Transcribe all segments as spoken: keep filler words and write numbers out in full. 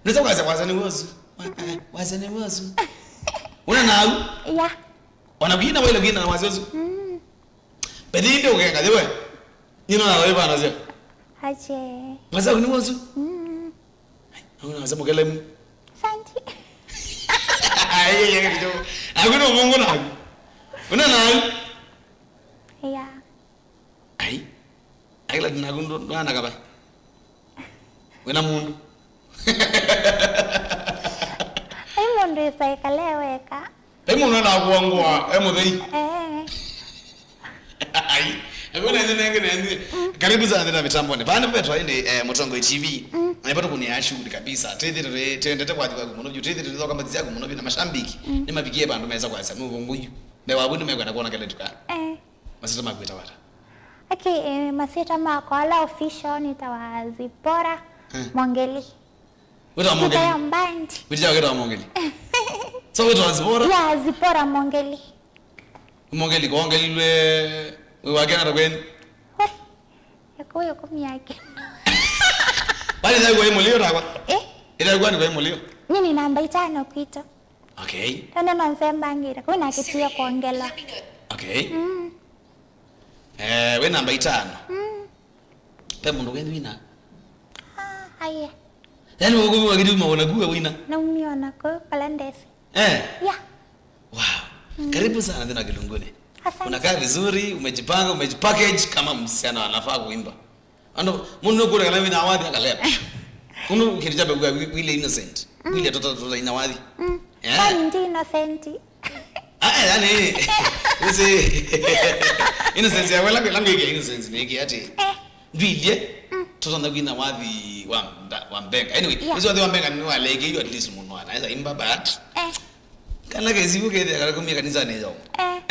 Nĩsa kwasya, wasya nĩ wĩ ũsu. Wa-, eh, wasya nĩ wĩ ũsu. Ũna nau? Ya. Ona kwina waile kwina na wasya ũsu. Mm. Bethi inde ũkenga, yewe. Nyina na wewe anasya. Ache. Wasya nĩ wĩ ũsu. Mm. Ai, na unasema kelemu. Santi. Ai, ai, ai, kidogo. Hakuna Mungu na. Una nau? Ya. Ai. Akila tinakundu nana kaba. Wena mundu. Ai, mundu isaikale weka. Ai, mundu anakuangua, e muthei. Eh. Ai. Hakuna nene nene nene. Karibu sana tena mitamboni. Bana petwa indi, eh, Mutongoi T V. Mm. Na ipato kuni ya shughuli kabisa. Tethire tendete kwa kwa muno. Tethire toka mbazi yako muno na mashambiki. Mm. Ni mabikie bandu meza kwa samu bongo yu. Me wabu ni mekwenda kuona kale tuka. Eh. Masita makwita wata. Okay, eh, masita makwa ala official nĩtawa Zipora. Eh. Mongeli. Wĩtawa Mongeli? Sita ya mbandi. Wĩtawa wĩtawa Mongeli. So wĩtawa Zipora? Ya, Zipora Mongeli. Mongeli kongelilwe wĩ wake na kweni? We. Yako yako miake. Bali ndio kwa mulio takwa. Eh? Ila kwa ni kwa mulio. Nini namba itano kwito? Okay. Tondũ no nsembangĩte. Kũu nakĩtie kwongela. Okay. Mm. Eh, we namba itano. Mm. Pe mũndũ wenyu wina? Ah, aye. Yaani wewe kwa wakati umeona kuwa wina? Naumia na kwa pala ndesi. Eh? Yeah. Wow. Mm. Karibu sana tena Kilunguni. Asante. Unakaa vizuri, umejipanga, umejipackage kama msichana anafaa kuimba. Ano, mundu nukule kana wina wathi akalea. Kunu kiri chabe kwa wile innocent. Mm. Wile tota tota ina wathi. Mm. Yeah. Kwani ndi innocent? Ah, eh, yani. Usi. Innocence ya wala langu ya innocence ni ki ati. Eh. Ndwilie. Mm. Tota na wina wathi wa mba-, wa mbenga. Anyway, yeah. Usi wathi wa mbenga ni wa lege you at least mundu anaweza imba but. Eh. Kana kesiku kethĩa kana kumia kanisanĩ yao. Eh.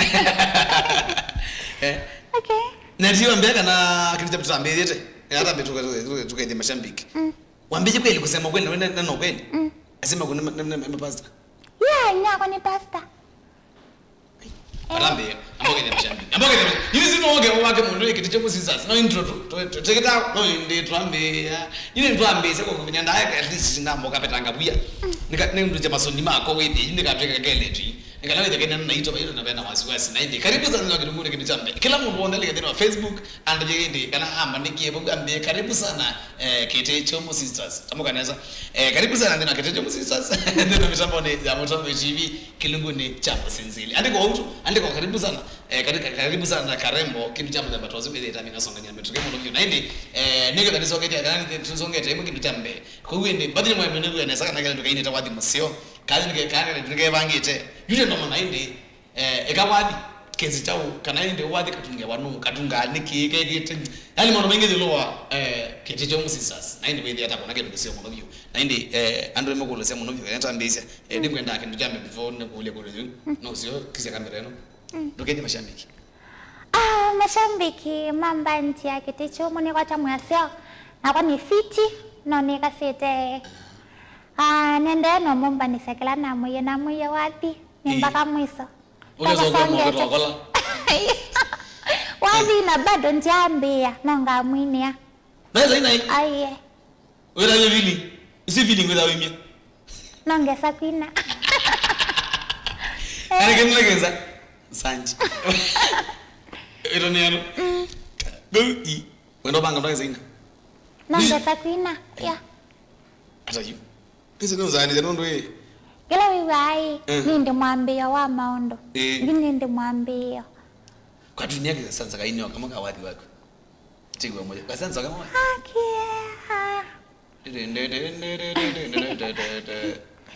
Eh. Okay. Na tiwa mbea kana kĩndũ kya tũtambĩĩte. Ĩla tambĩ tuka-, tuka-, tuka-, tukaithia mashambiki. Mm. Wambĩĩe kweli kusema kweli na, na, na kweli. Mm. Asema kuna ma-, na, na, na pastor. Yeah, nyako ni pastor. Atambĩĩa, amboke the mashambiki. Amboke the mashambiki. Hizi no oge wake mundu ikiti cha musisas. No intro tu. Tu-, tu-, take it out. No indi twambĩĩa. Ine twambĩĩsya kwa kumenya ndaye at least ndamboka petanga buya. Nika, ni ndu cha masoni mako wĩthĩ. Nika tweka kele tu. Nika na wĩthĩ kene na ito bayo na bena wasiwasi. Na indi karibu sana na kitungu kini chambe. Kila mundu wonde like thĩna wa Facebook and indi kana amba nikie babu ambe karibu sana. Eh, Kĩtĩ Kyomu Sisters. Amũka nesa. Eh, karibu sana thĩna Kĩtĩ Kyomu Sisters. Thĩna mitamboni ya Mũtambo T V, Kĩlungunĩ kya Mũsenzeli. Andĩka ũu tu, andĩka karibu sana. Eh, kari-, karibu sana Karembo, kĩndũ kya mũthemba twasu mĩthĩ ĩtamina songanya mĩtũkĩ mũno vyũ. Na ĩndĩ, eh, nĩgetha nĩsongete, kana nĩ-, nĩsongete ĩmwe kĩndũ kya mbee. Kwoguo ĩndĩ, mbathi nĩ mwemene wĩa nesa kana kĩla ndũkainĩte wathi mũseo. Kathi nĩke-, kana nĩkevangĩte. Yule ndo mana ĩndĩ, Eh, eka wathi, kesi kyaũ, kana ĩndĩ wathi katungewa nũ, katungaa nĩkĩ, kekĩte nĩ. Yaani maũndũ maingĩ ĩũlũ wa, eh, Kĩtĩ Kyomu Sisters. Na ĩndĩ wĩthĩa ta kũna kĩndũ kĩseo mũno vyũ. Na ĩndĩ, eh, andũ nĩmekũlũsya mũno vyũ, ena twambĩĩsya. Eh, nĩkwenda kĩndũ kya mbee before nĩkũlya kũlya yu. No sio, kisia kamera ĩno. Mm. Ndũkethie mashambiki. Ah, mashambiki ma mbandi ya Kĩtĩ Kyomu nĩkwakya mwĩasyo. Nakwa nĩ fiti, no nĩkasĩte. Ah, nendee no mũmbanĩsya kĩla namwĩie, namwĩie wathi, nĩ mpaka mwiso. Ũlesongea mũtokola. Wathi na bado ndyambĩĩa, no ngamwinĩa. Nesa ina. Aiye. Wĩra yo feeling. Isi feeling wĩra wĩmie. No ngesa kwina. Kale kemle kenza. Sanji. Ito ni ano. Mm. Go i. Wendo banga ndo nesa ina. No ngesa kwina. Yeah. Hata yu. Ĩsĩ nĩ ũsaanĩsya nũndũ ĩ. Kĩla wĩw'aa ĩ, eh, nĩ ndĩ mwambĩĩo wa maũndũ. Eh. Ngi nĩ ndĩ mwambĩĩo. Kwa dunia kĩsanza kainio kama kawathi wako. Tigwa moja. Kasanza kama wako. Akia.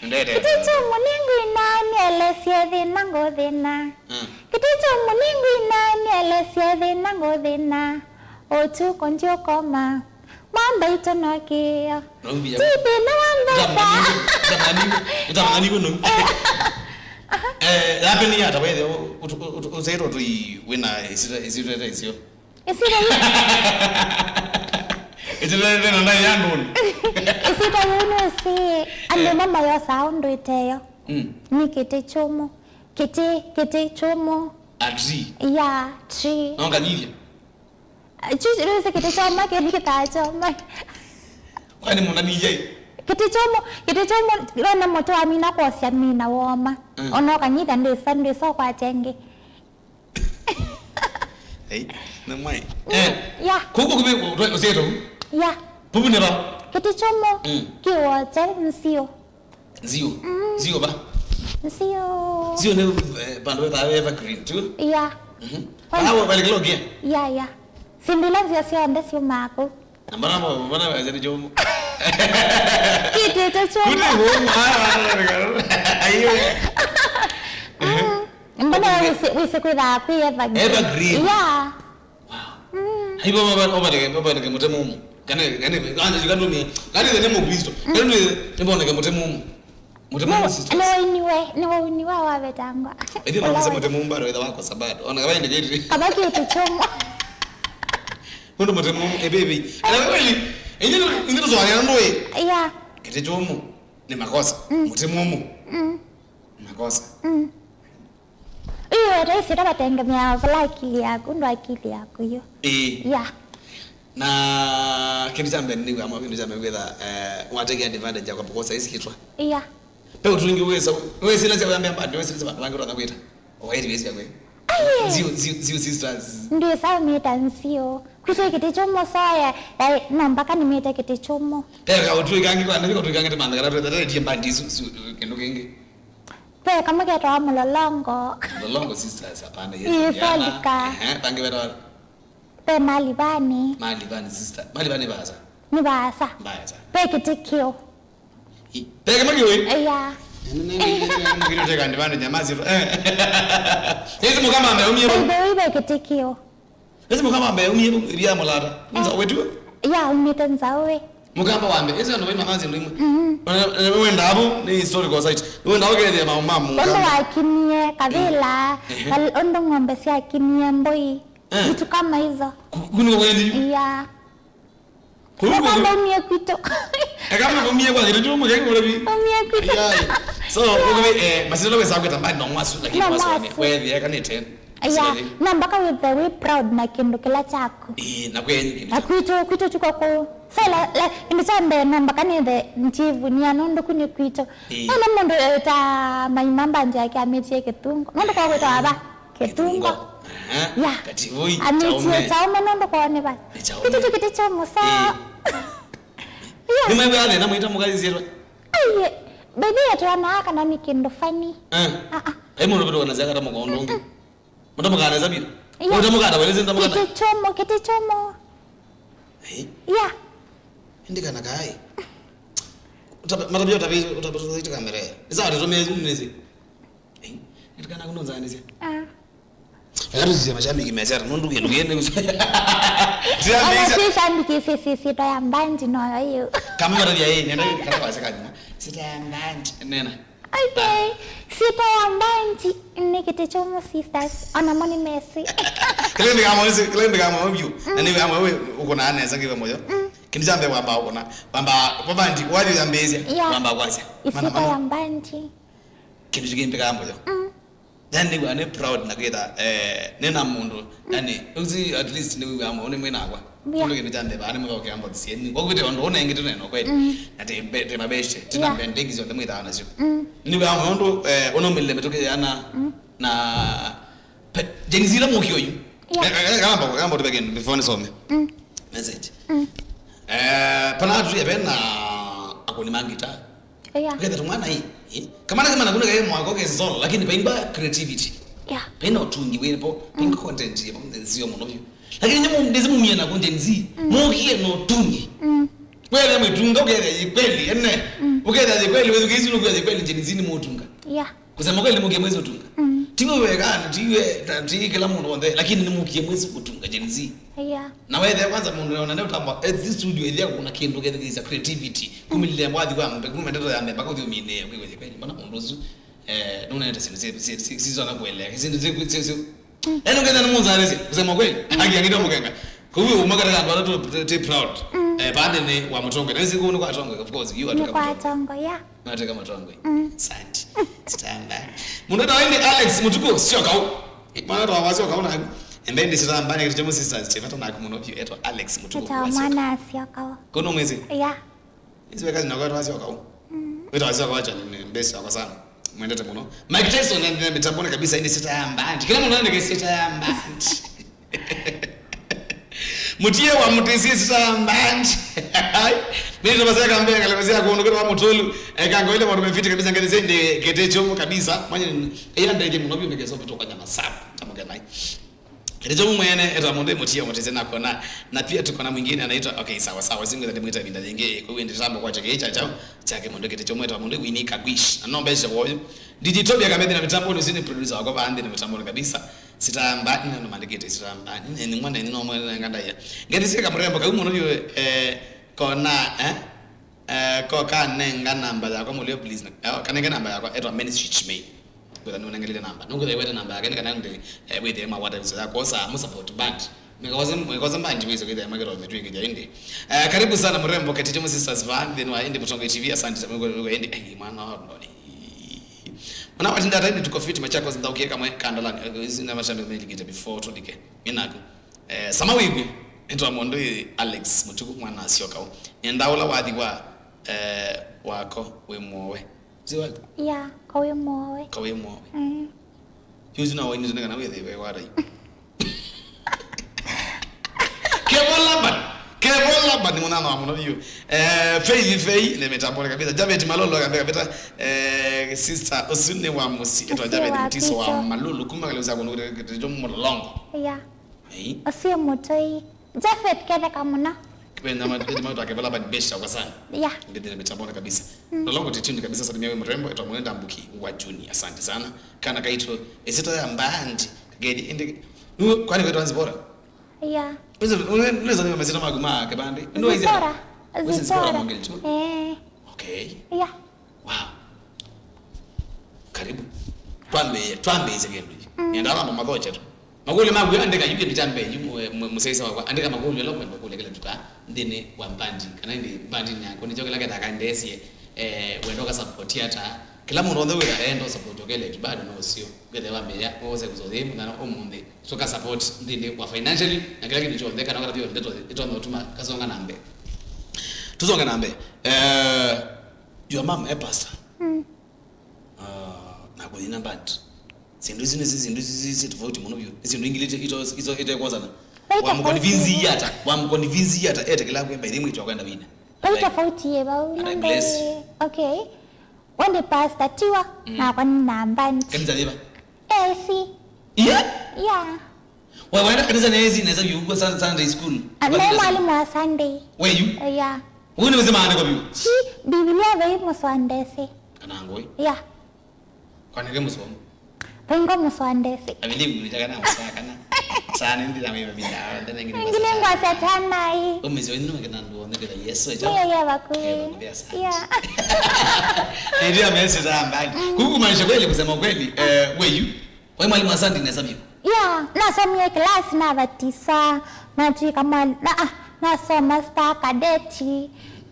Ndete. Kĩtĩ kya mũningu ina, nĩelesye thĩna ngũthĩna. Mm. Kĩtĩ kya mũningu ina, nĩelesye thĩna ngũthĩna. Ũtukũ ndyũkoma. Mwamba ito no kĩo. Naumbia. Ti thĩna wa mbesa. Nitamanyigo, nitamanyigo, nitamanyigo no. Eh. Aha. Eh, yape ni hata wewe, usaitwa tu wina isita, isita, isio. Isita yu. Isita tena ndai ya ndoni. Isita yu no si, andũ mama yosa ũndũ ĩteyo. Mm. Nĩ Kĩtĩ Kyomu. Kĩtĩ, Kĩtĩ Kyomu. A tree. Yeah, tree. No nganyithia. Chuchu rĩu Kĩtĩ Kyomu kĩu nĩ kĩtaa Kyomu. Kwani mũnamĩie? Kĩtĩ kyũmũ, kĩtĩ kyũmũ, wena mũtĩ wamina kwosya mina woma. Mm. Ona ũkanyitha ndwĩsa, ndwĩsa ũkwate ĩngĩ. Hey, na mwai. Eh, ya. Kuku kubi, usiyeto. Ya. Pupu neba. Kĩtĩ kyũmũ, mm, kĩwote nzio. Nzio. Mm. Nzio ba. Nzio. Nzio ne, eh, bandu beta evergreen tu. Ya. Mhm. Kwa- Alawa bali kilogia. Ya, ya. Sindila nzio sio ande sio mako. Na mbona mo, mbona wazeni chomo? Kĩtĩ kyũmũ. Kuti humu, ah, ah, ah, ah, ayo. Mm. Mbona wĩsĩ, wĩsĩ kwĩthaa kwĩ evergreen? Evergreen. Yeah. Wow. Mm. Ai, baba, baba, baba, ndeke, baba, ndeke mũtĩ mũmũ. Kane, kane, kane, kane, kane, kane, kane, mũkristo. Kane, nĩmboneke mũtĩ mũmũ. Mũtĩ mũmũ, sisters. Nĩwauniwe, nĩwauniwe wavetangwa. Ĩthiĩ na mũsĩ mũtĩ mũmũ bado, ĩtha wako sabato. Ona kaba ĩndĩ kĩtĩ. Kaba kĩtĩ kyũmũ. Nũndũ mũtĩ mũmũ, ĩ, baby. Ana kweli, ĩndĩ, ĩndĩ tũswanya nũndũ ĩ. Yeah. Kĩtĩ kyũmũ, nĩ makosa. Mm. Mũtĩ mũmũ. Mm. Makosa. Mm. Iyo, ata icio tabatengemea vala akili yaku, ndo akili yaku yo. Ĩĩ. Ya. Na kĩndũ kya mbee nĩ wĩamwa, kĩndũ kya mbee wĩtha, eh, wateke advantage ya kwamba kwosa isi kitwa. Ya. Pe ũtungi wĩsa, wĩsila sya wambia mbandi, wĩsila sya bandu bangi rotha kwita. Owairi wĩsila kwe. Ai. Zio, zio, zio sisters. Ndwĩsa mĩta nzio. Kwitũ kĩtĩ kyũmũ soya, ya, no mpaka nĩmĩte kĩtĩ kyũmũ. Pe ka ũtui kangi kwa, ndio ũtui kangi tumanda kana twetha tie mbandi isu, su, kĩndũ kĩngĩ. Ve kamwe ketawa Mlolongo. Mlolongo sisters, hapana, yes. Ĩĩ, Diana. Solika. Ehe, bangi betawa. Ve Malivani. Malivani sister. Malivani vaasa. Nĩ vaasa. Vaasa. Ve Kĩtĩkĩo. I, ve kama kiwe. Ĩya. Nene, nene, nene, nene, nene, nene, nene, nene, nene, nene, nene, nene, nene, nene, Ĩsi mũkama mbe, umie. Ve, ve, ve Kĩtĩkĩo. Ĩsi mũkama mbe, umie, bia mũlata. Nza, eh, wetu? Ya, umĩte Nzaũe. Mũkamba wa mbee, ĩsu andũ maima kanzi ndũ imwe. Mhm. Wenda hapo, nĩ historical site. Wenda ũkethĩa mambo ma mũkamba. Ũndũ wakinie kavĩla, ehe, ũndũ ng'ombe syakinie mbũi. Eh. Vitu kama hizo. Ku-, kuni kwa kweli? Iya. Kuni kwa kweli? Umie kwitũ. Eka mna umie kwa kitu, umie kwa kweli? Umie kwitũ. Yai. So, kwa kweli, eh, masitolo wesa kweta mbali na mwasu, lakini mwasu. Mwasu. Kweli, eka ni ten. Aya, no mpaka wĩthĩe wĩ proud na kĩndũ kĩla kyaku. Ĩĩ, na kwĩ kĩndũ. Na kwitũ, kwitũ tuko kũ. So, la, la, kĩndũ kya mbee no mpaka nĩthĩe njivunia nũndũ kũ nĩ kwitũ. Ĩĩ. Ĩla mũndũ eta maima mbandi yake amĩtie Kĩthungo. Nũndũ kwa kwĩtawa va? Kĩthungo. Kĩthungo. Aha. Ya. Kativoi, amĩtie Chaume. Chaume nũndũ kwao nĩ va? Nĩ Chaume. Kwitũ tũkĩte kya mũsa. Ĩĩ. Ya. Nĩ maigua thĩna mwĩta mũkathi syĩtwa? Aiye, baby yetu anaaka na nĩ kĩndũ funny. Eh. Ah, ah. Ai mũndũ pĩtũ kana zaka ta mũkondo ũngĩ. Mm-mm. Mũtamũkanesa biũ? Yeah. Mũtamũkana, weleze mũtamũkana? Kĩtĩ kyũmũ, kĩtĩ kyũmũ. Eh? Yeah. Ĩndĩ kana kaĩ. Utabe-, matabia utabe-, utabe-, utabe kamera. Nĩ sawa, tũtũmĩe Zoom nĩsĩ. Eh? Nĩtũkana kũnũnzanĩsya. Ah. Eka tũsisye mashabiki mesera, nũndũ kĩndũ kĩĩ nĩ Aya, si shabiki, si, si, si, to ya mbandi, no, yo. Kama matabia, eh, nenda, kata kwa seka nyuma. Sita ya mbandi, nena. Okay. Sita ya mbandi nĩ Kĩtĩ Kyũmũ sisters. Ona mo nĩ mesi. Kĩla ndĩ kama wezi, kĩla ndĩ kama wezi. Na nĩ kama wewe uko na nesa kiwa moyo. Mm. Kĩndũ kya mbee wamba uko na. Wamba, wamba ndi, wathi ya mbezi. Yeah. Wamba kwasya. Mana, isita mana ya mbandi. Kĩndũ kĩngĩ mbika moyo. Mm. Yani, nĩw'aa nĩ proud na kwĩtha, eh, nĩ na mũndũ, yani, ũsi at least nĩwĩw'aa mũno nĩ mwĩ nakwa. Yeah. Nũndũ kĩndũ kya mbee, nĩ mũthokea mbothi syenyu. Kwa kwĩtha ũndũ ũnengĩ tũneno kweli. Mm. Na te mbe-, te mabeshe, tena, yeah, mbe ndĩngi syonthe mwĩthaa nasyo. Mm. Nĩw'aa mũno ũndũ, eh, ũnũmĩlile mĩtũkĩ yana, mm, na pe-, Gen Z ĩla mũkio yu. Yeah. Eh, eh, eh, kamba, kamba ũtũpe kĩndũ before nisome. Mm. Message. Mm. Eh, pana atu ya bena akuni ma ngita. Yeah. Uketha tumwana hii. Eh? Kamana kama nakuna kae mwako ke solo, lakini paimba creativity. Yeah. Paina utungi wepo, paimba, mm, content yepo, nzio mũno vyu. Lakini nyamo ndezi mumia na ku Gen Z, mm, mukie no tungi. Mm. Kweli mwitunga uketha ye kweli, ene. Mm. Uketha ye kweli, wewe kesi uketha ye kweli Gen Z nĩ mutunga. Yeah. Kusema kweli, mukie mwezi utunga. Mm. Tiwe wega, tiwe, ta-, ti kila mũndũ wonthe, lakini nĩ mukie mwezi kutunga Gen Z. Yeah. Na wethe kwanza mũndũ ona ndio tamba, eh, this studio ile kuna kindu kethekisa creativity. Kumilile mwathi kwa ng'ombe, kuma ndeto ya mbe, mpaka uthio mine, kwa kweli, kweli, mbona mũndũ ũsu, eh, nũnete sindu si, si, si, si, sona kueleka. Sindu si, si, si. Mm. Eno ngenda nĩ mũnzarĩsye, kusema kweli, mm, akiangita mũkenga. Kwa hiyo, umakata kandu wala tu, tu, tu proud. Mm. Eh, pande ni wa Mũtongwe. Na isi kuu ni kwa Tongwe, of course, you are. Ni kwa Tongwe, yeah. Nateka matongwe. Mm. Asante. Sitamba. Mũndũ wĩtawa ĩndĩ Alex Mũtuku, sio kau. Mwana wĩtawa wa sio kau naku. Enda ĩndĩ sitamba nĩ kĩtemo sisters, chevata naku mũno pio, etwa Alex Mũtuku. Ĩtawa wa sio kau. Mwana sio kau. Kono mwezi? Yeah. Isi wekazi nako wetwa Syoka u. Wetwa Syoka wacha ni best wako sana. Mwendete muno. Mike Tyson nĩ mĩtamboni kabisa, ĩndĩ sita ya mbandi. Kila mũndũ andĩke sita ya mbandi. Mũtie wa mũtĩsie sita ya mbandi. Ai. Mimi ndo masaka mbele kale mzee akuondoka wa mutulu. Eka ngoile mwandu mefiti kabisa, ngeze ndi kete chomo kabisa. Mwenye, ila ndege muno byo mgezo kutoka nyama sawa. Tamuke nai. Kĩtĩ kyo mwene etwa mũndũ mũtie mũtĩsye nakona, na pia tuko na mwingine anaitwa, okay, sawa sawa, singwĩtha ndĩmwĩta ĩvinda yĩngĩ, kwa hiyo ndĩtamba kwa chake icha chao chake mũndũ kĩtĩ kyo mwetwa mũndũ Winnie Kagwish, na no mbeshe woyo. D J Toby akamethi na mĩtamboni, ũsu nĩ producer wakwa vaa nthĩ na mĩtamboni kabisa. Sitamba nĩ na mandĩkĩte sitamba nĩ mwana nĩ no mwene nganda ya. Ngethĩsye kamũrembo kau mũno yu, eh, kona, eh, Eh, ko kanenga namba yakwa mũlio, please. Eh, kanenge namba yakwa, etwa Main Switch Main. Kwĩtha nĩũnengelile namba. Nũkwĩtha ĩwete namba yake, nĩ kana ndi, eh, wĩthĩe mawata visa ya kwosa, mu support band. Mikoze, mikoze band visa kwĩtha mwekero metwĩkĩthya ĩndĩ. Eh, karibu sana mrembo, Keticho Sisters Band, thĩnĩ wa ĩndĩ Mũtongo T V, asante sana, ĩndĩ, eh, mwana wa ndoni. Mwana wa tinda taini tuko fit, Machakos, nthaukie kamwe, kandalani, eh, izi na mashambi melikite before, tũlike. Minaku. Eh, sama wĩw'e, nĩtwa mũndũ ĩ Alex Mũtuku, mwana asyoka ũ. Nenda ũla wathi wa, eh, wako wĩ mũowe. Ũsĩ waku? Ya, ko wĩ mũowe. Ko wĩ mũowe. Mm. Yuzi na wainĩte nĩ kana wĩthĩwe warai. Kevo Laban. Kevo Laban nĩ mũnana wa mũno biũ. Eh, Faith Faith, nĩ mĩtamboni kabisa. Javet Malolo kabisa kabisa. Eh, sister, ũsu nĩ wa mũsi. Etwa Javet Mtiso wa Malulu. Kuma kale usa kũndũ kĩtĩkyo Mũlongo. Ya. Ei. Ũsie mũtoi. Jafet ketheka mũno. Kipenda ma-, kipenda ma-, twake vala bani besha kwa sana. Yeah. Ndithire mitamboni kabisa. Mm. Nalongo tituni kabisa, salimia we mrembo, etwa Mwenda Mbuki wa Juni. Asante sana. Kana kaitũ, ĩsyĩtwa ya mbandi. Kageni, indi, nu, kwani kwetwa Zipora? Yeah. Unaweza, unaweza ni masita magu ma kibandi. Ndio hizi. Zipora. Wewe Zipora Zipora. Mongel tu. Eh. Okay. Yeah. Wow. Karibu. Twambĩĩe, twambĩĩsye kĩndũ kĩ. Mm. Nĩenda alama mathoche tu. Makũlyo maku andĩka yu kĩndũ kya mbee yu, mũ-, mũ-, mũsyaĩĩsya wakwa, andĩka makũlyo ala ũkwenda kũlya kĩla tuka nthĩnĩ wa mbandi, kana ĩndĩ mbandinĩ yaku. Nĩkyo kĩla kĩtaka ndeesye, eh, wenda ũkasapoti ata. Kĩla mũndũ onthe wĩra enda ũsapoti ũkeletu bado no ũseo. Ũkethĩa wamĩĩa, wose kũsosya ĩ mũthenya ũmũnthĩ. Tũkasapoti nthĩnĩ wa financially, na kĩla kĩndũ kyonthe, kana ũkatavya ndeto ĩtonya ũtuma kasonga na mbee. Tũsonge na mbee. Eh, your mom, eh, pastor. Mm. Ah, na kũthina band. Syĩndũ isu nĩsi syĩndũ isu si tofauti mũno vyũ. Nĩ syĩndũ ingĩ ite-, ito-, ito-, itekwosana. Vai tofauti. Wamconvince ata? Wamconvince ata? Ete kĩla kwĩ by the way, mwĩtwa kwenda wina. Vai tofauti ye vau. And I bless you. Okay. Wende pastor tiwa, mm, nakwa nĩ na band. Kanisa yĩva? A C. Yeah? Yeah. Wa-, waenda kanisa na A C nesa vyũ kwa Sun-, Sunday school. Ah, me mwalimu wa Sunday. Were you? Yeah. Wewe ni mzima andiko vyũ. Chi, Biblia vai muswandese. Kana ngoi. Yeah. Kwanake mũsomo. Vaingo mũswandesĩ. I believe nĩtakana mũsakana. Sana ndi na mimi bila ndene ngine. Ngine ngwa satana hii. Umezi wenu ngina ndo ngina Yesu ejo. Yeye yeye bakwe. Yeah. Ndio amesi za mbali. Kuku maanisha kweli, kusema kweli, eh, were you? Wewe mwalimu, asante na sabibu. Yeah, nasomie class na batisa, natwika mwali-, na, ah, nasoma star cadet,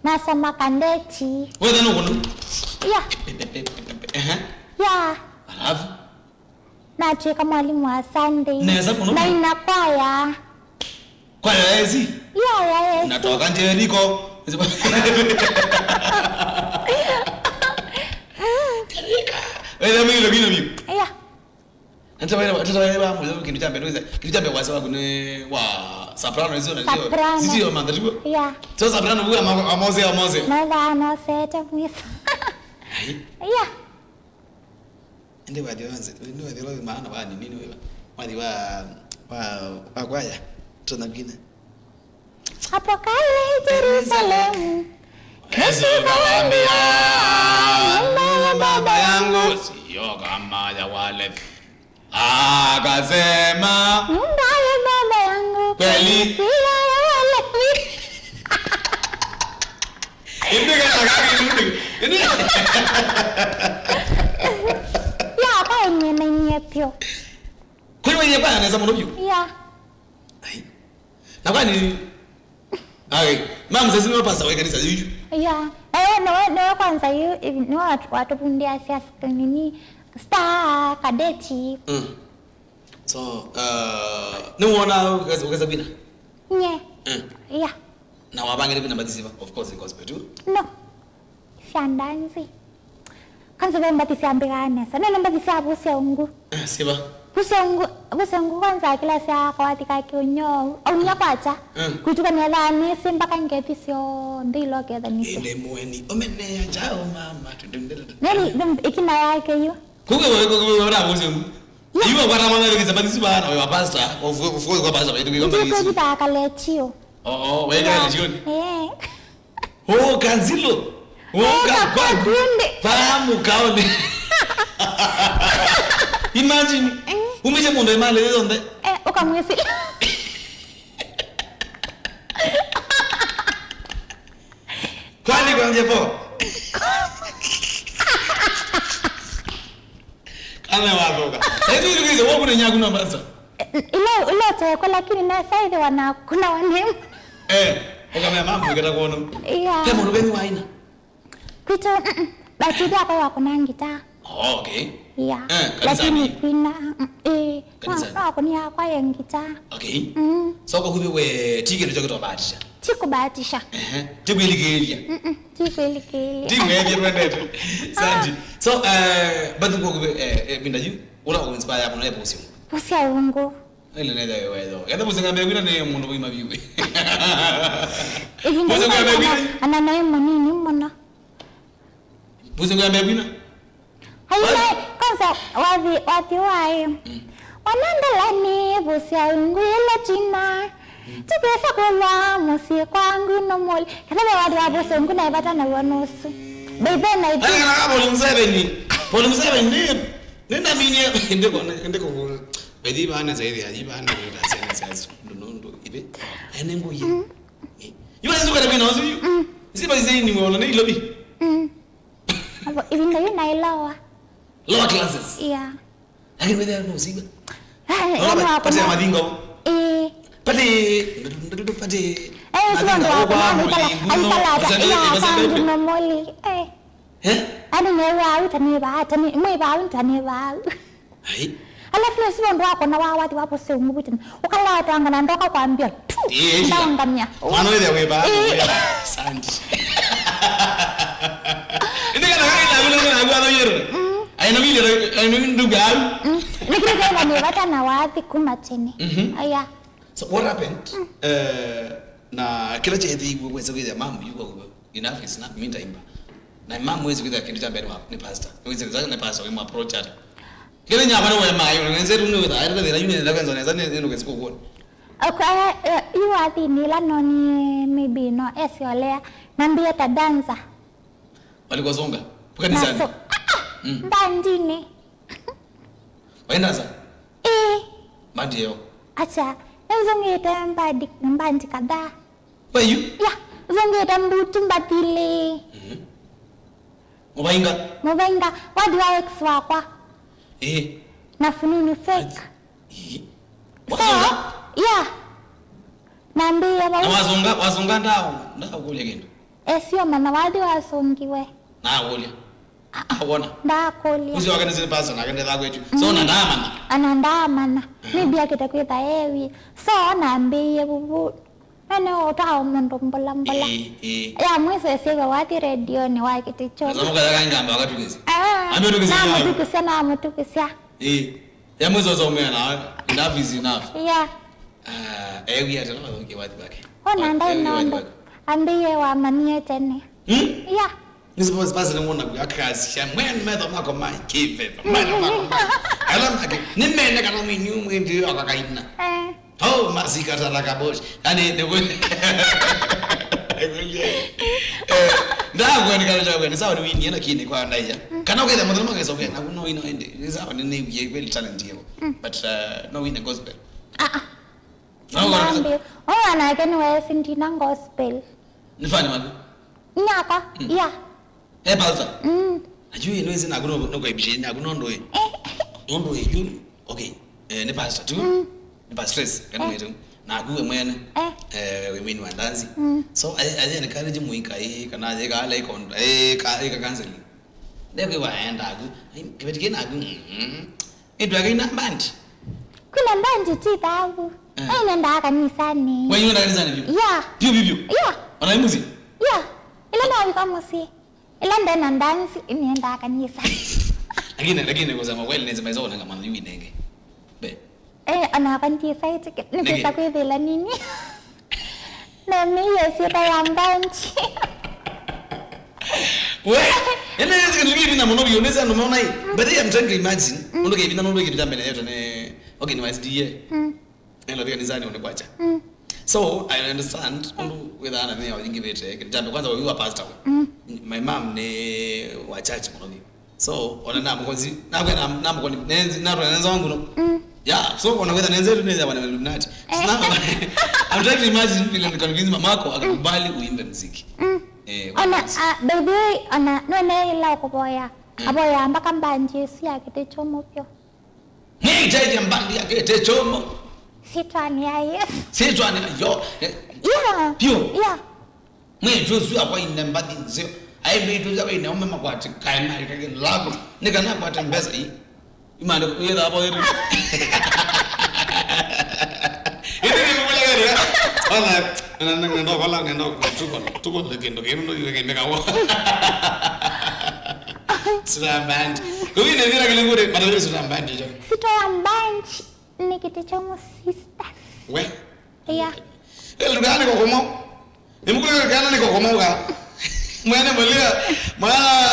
nasoma cadet. Wewe ndio uko. Yeah. Ehe. Yeah. Alafu? Natwika mwalimu wa Sunday. Nesa mũno. Na ina kwaya. Kwaya ya A C? Yeah, ya A C. Natoka Jeriko. Jeriko. Wewe mimi ndio mimi. Yeah. Hata wewe, hata wewe wa mwe kindu cha mbele, kindu cha mbele wasa waku ni wa soprano, hizo na hizo. Soprano. Sisi wa manda tu. Yeah. So soprano huwa ama-, amoze, amoze. Mother anosete mwiso. Ai. Yeah. Ende wathi wa nze, ende wathi wa maana wa nini wewe? Wathi wa, wa, wa kwaya. Tuna ngine. Hapo kale Yerusalemu, Yesu kawaambia, "Nyumba ya Baba yangu sio kama ya wale." Akasema, "Nyumba ya Baba yangu kweli sio ya wale." Ĩndĩ kana kaki nũndũ. Ĩndĩ. Ya, kwa yenye na yenye pio. Kweli wenye kwa anaweza mũno pio. Ya. Ai. Na kwani, ai, mama sasa ni pasta wa kanisa yuyu. Ya. Eh, no, no kwanza yu, no watu, watu pundia siasa nini? Star cadet. Mm. So, uh, nĩwona ũkesa, ũkesa kwina? Nye. Mm. Yeah. Na wavangĩte kwina mbathi siva? Of course, in gospel too. No. ya ndanzi. Kwanza ve mbathi sya mbĩkaa nesa. Nene mbathi sya vusya ungu. Eh, siva. Vusya ungu, vusya ungu kwanza kĩla sya kawathi ka kĩũnyou. Aunia kwacha. Mm. Kutuka nĩ thaa nĩsĩ mpaka ngethi syonthe ilokethanĩsya. Ĩndĩ mũeni, ũmenea chao mama, tudundele. Nini, nini, ĩkina yake yu. Kuke wewe, kuke wewe, ora vusya ungu. Yeah. Iwe kwa tamana kisa bani siva, na wewe pastor, of course kwa pastor, wewe kwa bani. Ndio kwa kaletio. Oh, oh, wewe kaletio. Eh. Oh, Kanzilo. Oh, oh, kakwa. Fahamu kaone. Imagine. Eh. Umeje mundu emale yonthe. Eh, ukamwisi. Kwani kwanje po? Kana wathoka. Sasa hivi ndio wewe kuna nyaku na mbanza. Ilo, ilo teko lakini na saithi wana kuna wanemu. Eh, ukamea mambo ikata kuona. Yeah. Kama unugeni wa aina. Kwitũ, mm-mm. But ithe akwa wakũna ngita. Oh, okay. Yeah. Eh, kanisani? Lakini kwina, mm, eh, kanisani? Wa-, wakunia kwa ye ngita. Okay. Mm. So kwa hivyo we, tike ndio kitu bahatisha. Tikubahatisha. Ehe. Tikwilikilia. Mm-mm. Tikwilikilia. Tikwilikilia twendete. Santi. So, eh, but kwa hivyo, eh, eh, Minda, you, una inspire hapo na hapo usiku. Usia ungu. Ile nenda wewe. Kata vusya mbee kwina nĩ mũndũ mũima vyũ. Ĩvinda Vusya mbee kwina? Ana naĩ mũnini mũno. Vusya mbee kwina? Haina, kwanza wathi, wathi waĩ. Mm. Wanandala nĩ vusya ngwĩle tina. Mm. Tukwĩsa kũlwa mũsyĩ kwangu no mũli. Kata ve wathi wa vusya ngwĩle na ĩvata na wona ũsu. By then I think Kana kana volume seven. Volume seven nĩ, nĩ naminie, ndiko, ndiko. Baithi bane zaidi ya ibane ndio sene sasa ndonondo ibe. Ene nguye. Iwe ndio kana bina wasu. Siba zaidi ni wona ni lobi. Mm. Abo, even though you know lower. Lower classes. Yeah. Lakini wewe ndio usiba. Ah, Lower yani pa-, pati ya wako madingo. Eh. Pati, pati. Eh, sio ndo wako na ikala, ikala hata ya kandu na moli. Eh. Eh? Ani ne wa uta ne ba, tani, mwe ba uta ne ba. Ai. Alafu nĩ sio ndo wako na wa wathi wapo se umubuti. Ukala watanga na ndoka kwambia. Tu. Eh, ĩĩ, ĩĩ. Ndaungamia. Mwana wĩthĩa wĩ vaa, eh, wĩ vaa. Asante. Ĩndĩ kana kana ĩla vile kana kwa yero. Mm. Aina mile, aina ndugu au. Mm. Nĩ kĩla kaina nĩ vata na wathi kuma tene. Mhm. Aya. So what happened? Mm. Eh, na kĩla kyathi wese kwĩthĩa mamu yuko. Enough is enough, mi ndaimba. Na mamu wezi kwĩthĩa kĩndũ kya mbere wa, nĩ pastor. Wezi kwĩthĩa nĩ pastor, wĩ mwa approach ata. Kĩla nyakwa nĩ wema, yo, nĩ nzetu nĩ wĩthĩa, ĩla thĩna yu nĩ nda kwenza neza, nĩ, nĩ nũkesi kũkuona. Okay, eh, yu wathi nĩ ĩla noni maybe no, esi olea, nambie ta dancer. Walikuwa songa. Kanisani. Naso. Ah, ah, mm. Bandini. Waenda sa? Eh. Bandi yo. Acha, nĩzungĩte mbandi, mbandi kadhaa. Kwa hiyo? Ya, zungĩte mbutu mbathili. Mhm. Muvainga? Muvainga, wathi wa ex wakwa. Eh. Na fununu fake. Eh. So, wasunga? Ya. Nambĩĩa vau. Na wasunga, wasunga ndao, ndao kũlya kĩndũ. Esio mana wathi wasungiwe. Na akũlya. Awona. Ndakũlya. Ucio wake nĩ pastor nake ndethaa kwetu. So, mm, na ndaamana. Ana ndaamana. Mhm. Maybe akĩte kwĩtha ewie. So, nambĩĩe vuvu. Ene ũtao mũndũ mbola mbola. Ĩĩ, ĩĩ. Ya mwiso esĩwe wathi redionĩ wa kĩtĩ kyo. Sasa mũkaya kangamba wakatukĩsya. Ah, ambe tukĩsya. Namũtukĩsya, namũtukĩsya. Ĩĩ. Ya mwiso somea na enough is enough. Yeah. Ah, ewie ata na mathokie wathi wake. Ona ndai nondo. Ambĩĩe wamanie tene. Hmm? Yeah. Nĩ suppose basi nĩ wona kwa kasi ya mwen metho mako mai kĩve. Mwen mako mai. Ala make nĩ mene kana mwini mwindi yo akakaina. Eh. Oh, masika tata kabosh. Yani ndio kweli. Eh, ndio kweli kana cha kweli. Sawa ni wini na kini kwa ndaia. Kana kwenda mwana mwana sokena kuno ino ende. Sawa ni ni ye kweli talent yako. But uh, no win the gospel. Ah, ah. Nambi, o mwanake nĩweesĩ ndina gospel. Nĩ fani waku? Nyaka, mm, yeah. Eh, pastor? Mm. Ajui nĩwĩsĩ naku no, no kwa ibisheni naku no ndoe. Eh. No ndoe yu. Okay. Eh, nĩ pastor tu. Mm. Nĩ pastor stress, kana, eh, mwetu. Naku we mwene. Eh. Eh, we mwini wa ndanzi. Mm. So, I, I encourage muika, eh, kana, eh, ka, like, on, eh, ka, eh, ka counseling. Ndekwe waenda aku. Ai, kibeti kina aku. Mm. Ĩndũ akaina mbandi. Kwĩna mbandi ti thavu. Eh. Ai nenda kanisani. Wewe nenda kanisani vyũ? Yeah. Vyũ vyũ vyũ? Yeah. Ona imuzi? Yeah. Ila nawika mũsyĩ. Ĩla ndena ndanzi, nĩendaa kanisa. Lakini, lakini kusema kweli, nĩsema iso unanga mwana yu inenge. Be. Eh, onakwa ndi excited. Nĩkĩsa kwĩthĩla nini. Na mĩĩ syĩta ya mbanji. We, ene yesi kitu kĩvina mũno biũ, nĩsĩ andũ maona hii. But I'm trying to imagine, mũndũ kĩvina nũndũ kĩvina mbele yetu nĩ, okay, nĩ wa S D A. Mm. Ela thika nizani one kwacha. Mm. So, I understand, ũndũ wĩthaa na mĩao yingĩvĩte, kĩtambe kwanza ũyũ wa pastor. Mm. My mom nĩ wa church mũno biũ. So, ona namũkonzi, nakwenda namũkoni, nenzi, natwa nenza wangu no. Mm. Yeah, so ona kwenda nenze tu nenza wana Illuminati. So now, I'm trying to imagine vile ni convince mamako akakubali uimbe muziki. Mm. Eh, ona, uh, baby, ona, no ne ila kuboya. Mm. Aboya mpaka mbanji ĩsu ya kĩtĩ kyomo pyo. Nĩitaĩthya mbandi ya kĩtĩ kyomo. Sitwani ya Yesu. Sitwani ya yo. Yeah. Pio. Yeah. Mwĩĩtu ũsu akwa ine mbathi nzeo. Aĩ mwĩĩtu ũsu akwa ine ume makwati kae maĩ kake labo. Nĩ kana akwate mbesa ii. Imande kuyetha hapo yetu. Ĩndĩ nĩ mwana wewe. Ona na na ndo kola ngendo tuko tuko kĩndũ kĩndũ ndio kĩndũ kawo. Sitambandi. Kuwi nĩ vira kile ngure matavyo sitambandi jo. Sitambandi. Nĩ kĩtĩ kya mũ sisters. We. Yeah. Ĩla ndũkaane kokomo. Nĩmũkũlĩka kana nĩ kokomo ka. Mwene mũlĩa mwana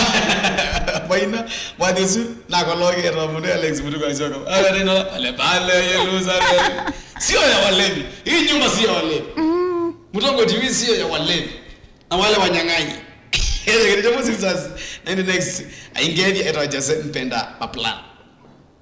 maina mwathi ũsu nakologe ta mũndũ Alex mũndũ kwa soko. Ala neno pale pale Yerusalem. Sio ya walevi. Hii nyumba sio ya walevi. Mm. Mtongo T V sio ya walevi. Na wale wanyang'anyi. Ĩla kĩtĩ kya mũ sisters. Na in the next. Aingethia eta Jose mpenda maplan.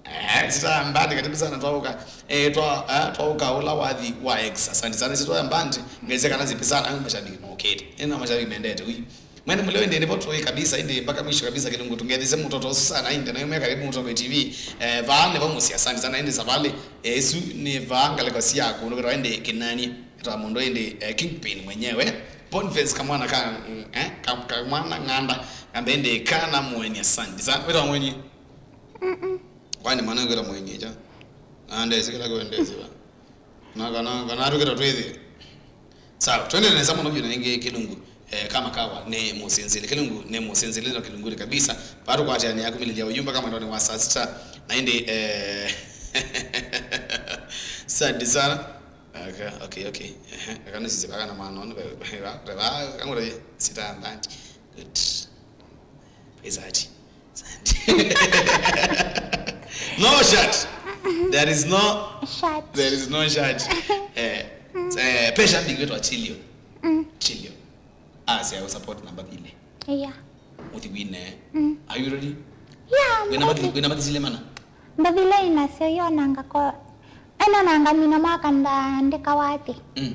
Eh, sita mbandi karibu sana twauka. Eh, twa eh, twauka ula wathi wa X. Asante sana sita mbandi. Ngeze kana zipi sana au mashabiki mokete. Ina mashabiki mendete wi. Mwene mleo ende nipo tu kabisa ende mpaka mwisho kabisa Kilungu tungethise mtoto sana ende na yume karibu mtoto T V. Eh, vane va musi asante sana ende savale. Eh, su ni vanga leko sia kuno kwa ende kinani. Ata mundo ende eh, Kingpin mwenyewe. Boniface kamwana ka mm, eh kam, kamwana ng'anda. Kambe ende kana mwenye asante sana. Wira mwenye. Kwani mwana ngwĩra mwenyeja. Na ndesi kĩla kwendesi va. Na kana kana tukĩta twĩthĩ. Sawa, twende nesa mũno vyũ na ĩngĩ Kĩlungu. Eh, kama kawa nĩ mũsinzĩli. Kĩlungu nĩ mũsinzĩli na Kĩlungu nĩ kabisa. Bado kwa jani ya kumililia ujumbe kama ndo ni wa saa sita. Na indi eh sadi sana. Okay, okay, okay. Eh, kana sisi baka na mwana ono. Ba ba kangura sita mbandi. Good. Izati. No shirt. There is no shirt. There is no shirt. Eh, eh, pesha big wetu wa Chillion. Mm. Chillion. Ah, si I will support number vile. Yeah. Uti wine. Mm. Are you ready? Yeah. Wena mati, wena mati zile mana. Mbathi ile inasio yo nanga ko. Ena nanga mina mwaka ndandika wathi. Mm.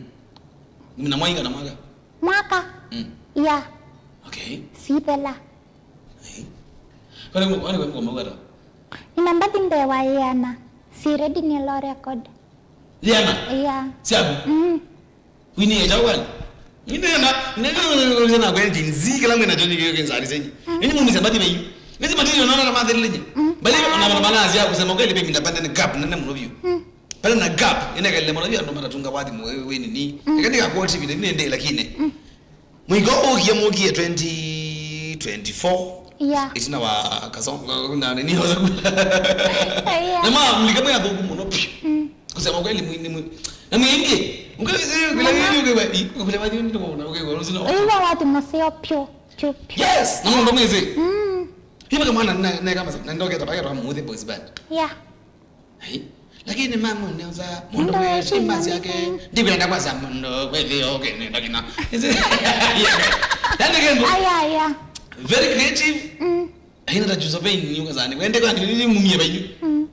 Mina mwaika na mwaka. Mwaka? Mm. Yeah. Okay. Sithela. Hey. Kale ngo kale ngo mawara. Nina mbathi mbee wa Iana. Si ready ni lo record. Iana. Yeah. Siabu. Mm. Wini ya jawal. Nina na nina na kwenye nzi kila mwana joni kile kenzali zenyi. Nini mumisa mbathi meyu. Nisi matiri na na madheleje. Bali na na bana azia kusema kweli mimi napanda ni gap na na mnovyo. Pale na gap ina kale mwana vya ndo mara tunga wathi mwe nini. Katika kwa T V ni nende lakini. Mwiko ũkie mũkie twenty twenty-four. Yeah. Itina wa kasongo na nini. Yeah. Na ma mlika mwe athũku mũno. Mm. Kusema kweli mwini mwe. Na mwingi. Mkale zile kule nini ukewa ukule wathi ndio na ukewa uzina. Iwa watu maseo pio pio pio. Yes, na ndo mwezi. Mm. Hivi kama na na kama na ndio keta paketa wa Muthi Boys Band. Yeah. Ai, lakini mama unaweza mundu wewe shimba yake ndivenda kwanza mundu wewe okay nenda kina. Then again, aya aya. Very creative. Mm. Aina ta juzo pain ni ukazani. Wende kwa ngili mumie bayu. Mm.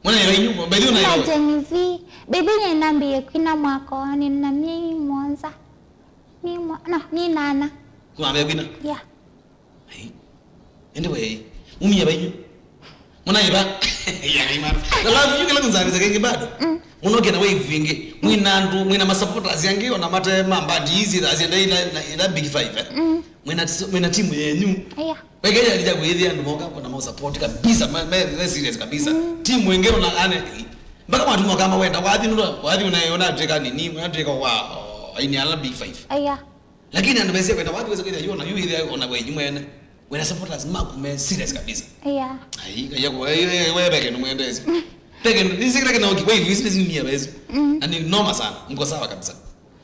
Mwana ya bayu, bayu na ya. Gen Z. Baby ni nambi kwina mwako ni namie monza. Ni mwa, no, ni nana. Kwa baby na. Yeah. Ai. Ende we. Mumia bainyu. Muna iba. Ya imara. Na love you kila kunzani za kenge bado. Muno kena wave ingi. Mwina andu, mwina masupporters yangi ona mate mamba ndizi za zienda ila ila big five. Eh. Mwina mwina timu yenyu. Aya. Weke ya lija kwithia andu moka kuna mo support kabisa. Me serious kabisa. Timu ingi ona ane. Mpaka mwatu moka mawenda wathi nulo wathi una una tweka nini? Una tweka wa ini ala big five. Aya. Lakini andu mesi kwenda wathi wese kwenda yona yu ile ona wenyu mwene. Wĩna supporters maku me serious kabisa. Yeah. Ai, kaya kwa, ai, ai, we peke nĩ mwendezi. Peke nĩ sikira kina oki, wewe hizi ni mia basi. Mm. Na ni noma sana. Mko sawa kabisa.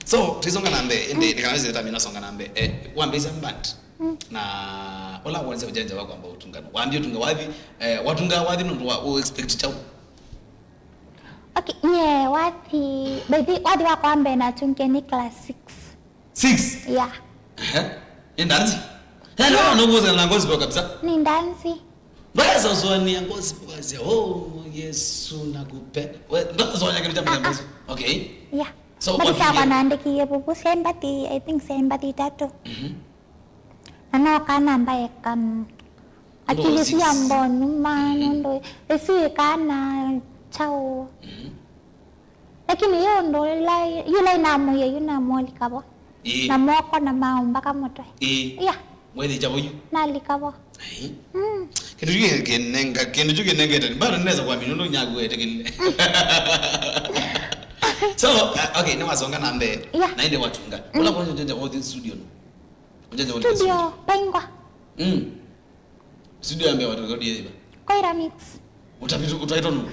So, tizonga na mbee, ende, mm, nikana wezi tamina songa na mbee. Eh, wambisa mbandi. Mm. Na ola wanze ujanja wako ambao utungana. Waambie utunga wapi? Eh, watunga wapi ndo wa u expect chao. Okay, yeah, wathi, baby, wathi wa kwambe na tunge ni class six. Six? Yeah. Ehe. Ni ndanzi? Yaani, yeah, wewe unakuza na gospel kabisa. Ni ndanzi. Mbaya za uzoania gospel wazi. Oh, Yesu nakupenda. We, ndo uzoania kitu cha mzee. Okay. Yeah. So, but wapi sasa naandikie buku sembathi, I think sembathi tatu. Mhm. Na no kana mbae kam. Akili cia mbonuma, mm, nũndũ ĩsu ĩkana chao. Mm. Lakini yu ũndũ ila, yu ila inamũie, yu namũlika vo. Ĩĩ. Na moko na maũmbaka mũtwe. Ĩĩ. Yeah. Wethĩkya vo yu? Nalika vo. Ai. Mm. Kĩndũ kyu kĩnenga, kĩndũ kyu kĩnengete, bado ninaweza kuamini, nũndũ nyaku etĩkĩlile. So, uh, okay, nĩwasonga na mbee. Yeah. Na ĩndĩ watunga. Mm. Ũla kwanza ũjanja wa ũthi studio no. Ũjanja wa ũthi studio. Studio, paingwa. Mm. Studio ya mbee watu rekodi ya iba. Koira mix. Utapitu, utaito nu.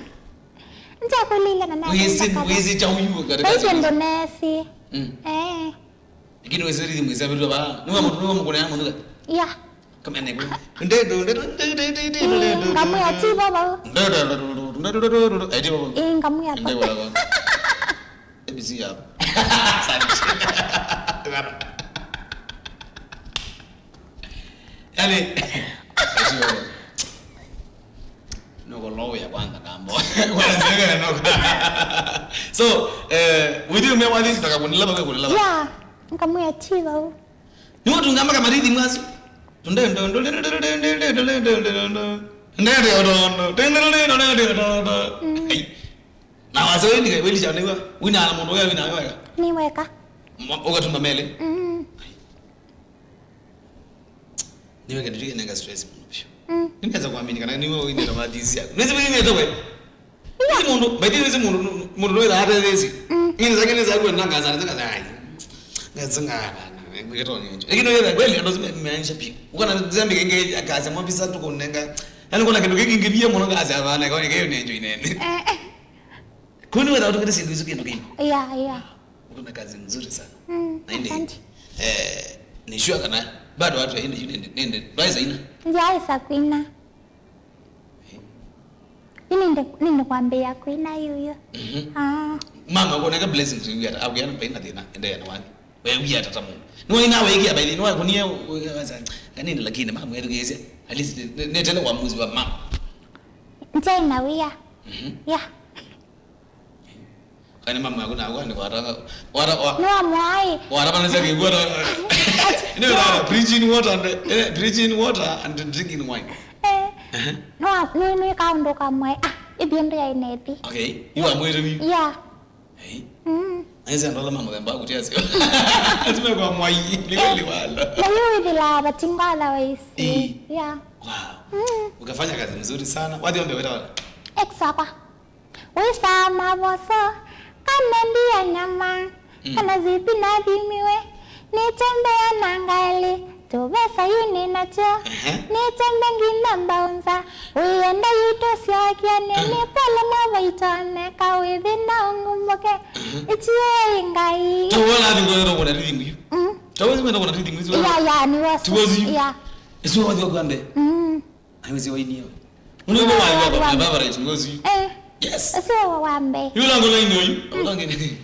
Nja kulile na na. Wezi, wezi cha uyu katika. Baishe ndo nesi. Mm. Eh. Lakini wezi rhythm wezi abitu ba. Nwa mtu, nwa mkono yangu nduka. Yeah. Kama ene kwa. Ndeto, ndeto, ndeto, ndeto, ndeto, ndeto. Ngamu ya ti baba. Ndeto, ndeto, ndeto, ndeto, ndeto. Ai ti baba. Eh, ngamu ya ti baba. A B C hapo. Asante. Yaani, sio. Noko low ya kwanza kambo. Kwanza ndio noko. So, eh, with you, me wali, taka kunilaba, kwa kunilaba. Yeah, nkamwe achieve au. Ni watu ngamba kama rhythm wazi. Tunde, tunde, tunde. Ndende odondo. Tunde, tunde, tunde, tunde. Mm. Ai. Na wase wendi kai wendi chana iwa. Wina ala mundu wewe wina wewe. Ni weka. Ukatuma mele. Mm. Niwe kĩndũ kĩu kĩnenga stress mũno biũ. Mm. Nĩnaweza kuamini kana niwe ũinĩte mathisi yaku. Nĩsĩ wĩinĩte we. Nĩsĩ mũndũ, by the way, nĩsĩ mũndũ, mũndũ nĩwĩra atetheesye. Mm. Ngine zake nĩza kuwa na ngaza, nĩza ngaza, ai. Ngaza ngana, ngwĩkĩtwa nyenjo. Lakini wewe kweli, andũ zime meanisha pia. Uko na zambi kenge ya kazi, mwa visa tu kunenga. Yaani kuna kĩndũ kĩngĩ ngĩvia mũno ngazi avana, kwa hiyo nyenjo inene. Eh, eh. Kuni wetha ũtũkĩte syĩndũ isu kĩndũ kĩima. Yeah, yeah. Uko na kazi nzuri sana. Mm, na indi, asante. Eh, ni sure kana bado watu waende yu nende, nende, ndwaisa ina. Njaisa kwina. Eh. Yu nende, nende kwambia kwina yuyu. Mhm. Ah. Mama, uko na blessings yuyu ata, au yana paina thina, ende yana wani. Wewe ata tamu. Ni waina wewe kia baili, ni wakunie, kanini lakini mama wewe kesi. At least, ne, ne tena uamuzi wa mama. Njaina wia. Mhm. Yeah. Kani mama yako na kwani kwa ranga. Wara wa. No mwai. Wara bana zake kwa. Ino na preaching water and, eh, preaching water and drinking wine. Eh. Uh-huh. No, no, no kaundu kamwe. Ah, ibiondo ya ineti. Okay. You are mwere mi. Yeah. Hey. Mm. Aise ndola mama kamba kutiasi. Azime kwa mwai. Ni kweli wala. Na hiyo ithila batinga otherwise. Eh. Yeah. Wow. Mm. Ukafanya kazi nzuri sana. Wathi ombe weta wala. Exactly. Wĩsaa mavoso, kana ndia nyama, mm, kana zipi nathimiwe, nĩtembea na ngalĩ, tũvesa yu nĩ natyo, ehe, nĩtembe nginya mbaũnza, wĩenda yitũ syokia nĩ, ehe, nĩ pole mavaitwa meka wĩthĩ na ũngumbuke, ehe, itiei Ngai. Tawala thingwa ndo kuna rhythm yu. Mm. Tawezi menda kuna rhythm hizo. Ya, ya, ni wasu. Tiwazi. Ya. Isu wathi kwa mbe. Mm. Ai, wezi waini yawe. Uno ndo wathi kwa mbe, favorite, ngozi. Eh. Yes. Sio wa mbe. Yule ngo line yoyu. Ulange ni.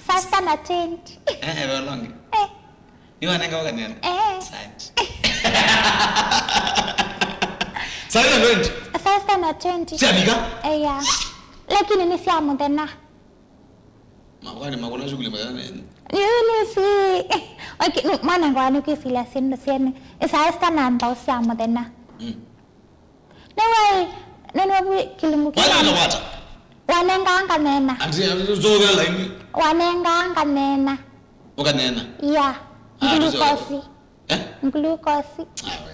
Sasa na twenty. Eh, eh, ulange. Eh. Ni wananga wakanena. Eh. Asante. Sasa na twenty. Sasa na twenty. Siabika? Eh, ya. Lakini nĩ sya mũthenya. Makwani makona shughuli mazana. Yunisi. Okay, nu-, mwana ngwa nukisila sindu siene. Isa esta namba usia mũthenya. Mm. Nĩwai, nĩnĩwai kĩlungu. Wala kĩu. Ndo wata. Wanenganga nena. Ati, ati, zovela imi. Wanenganga nena. Ukanena. Yeah. Ah, tuzo. Glucose. Eh? Glucose. Ah, we.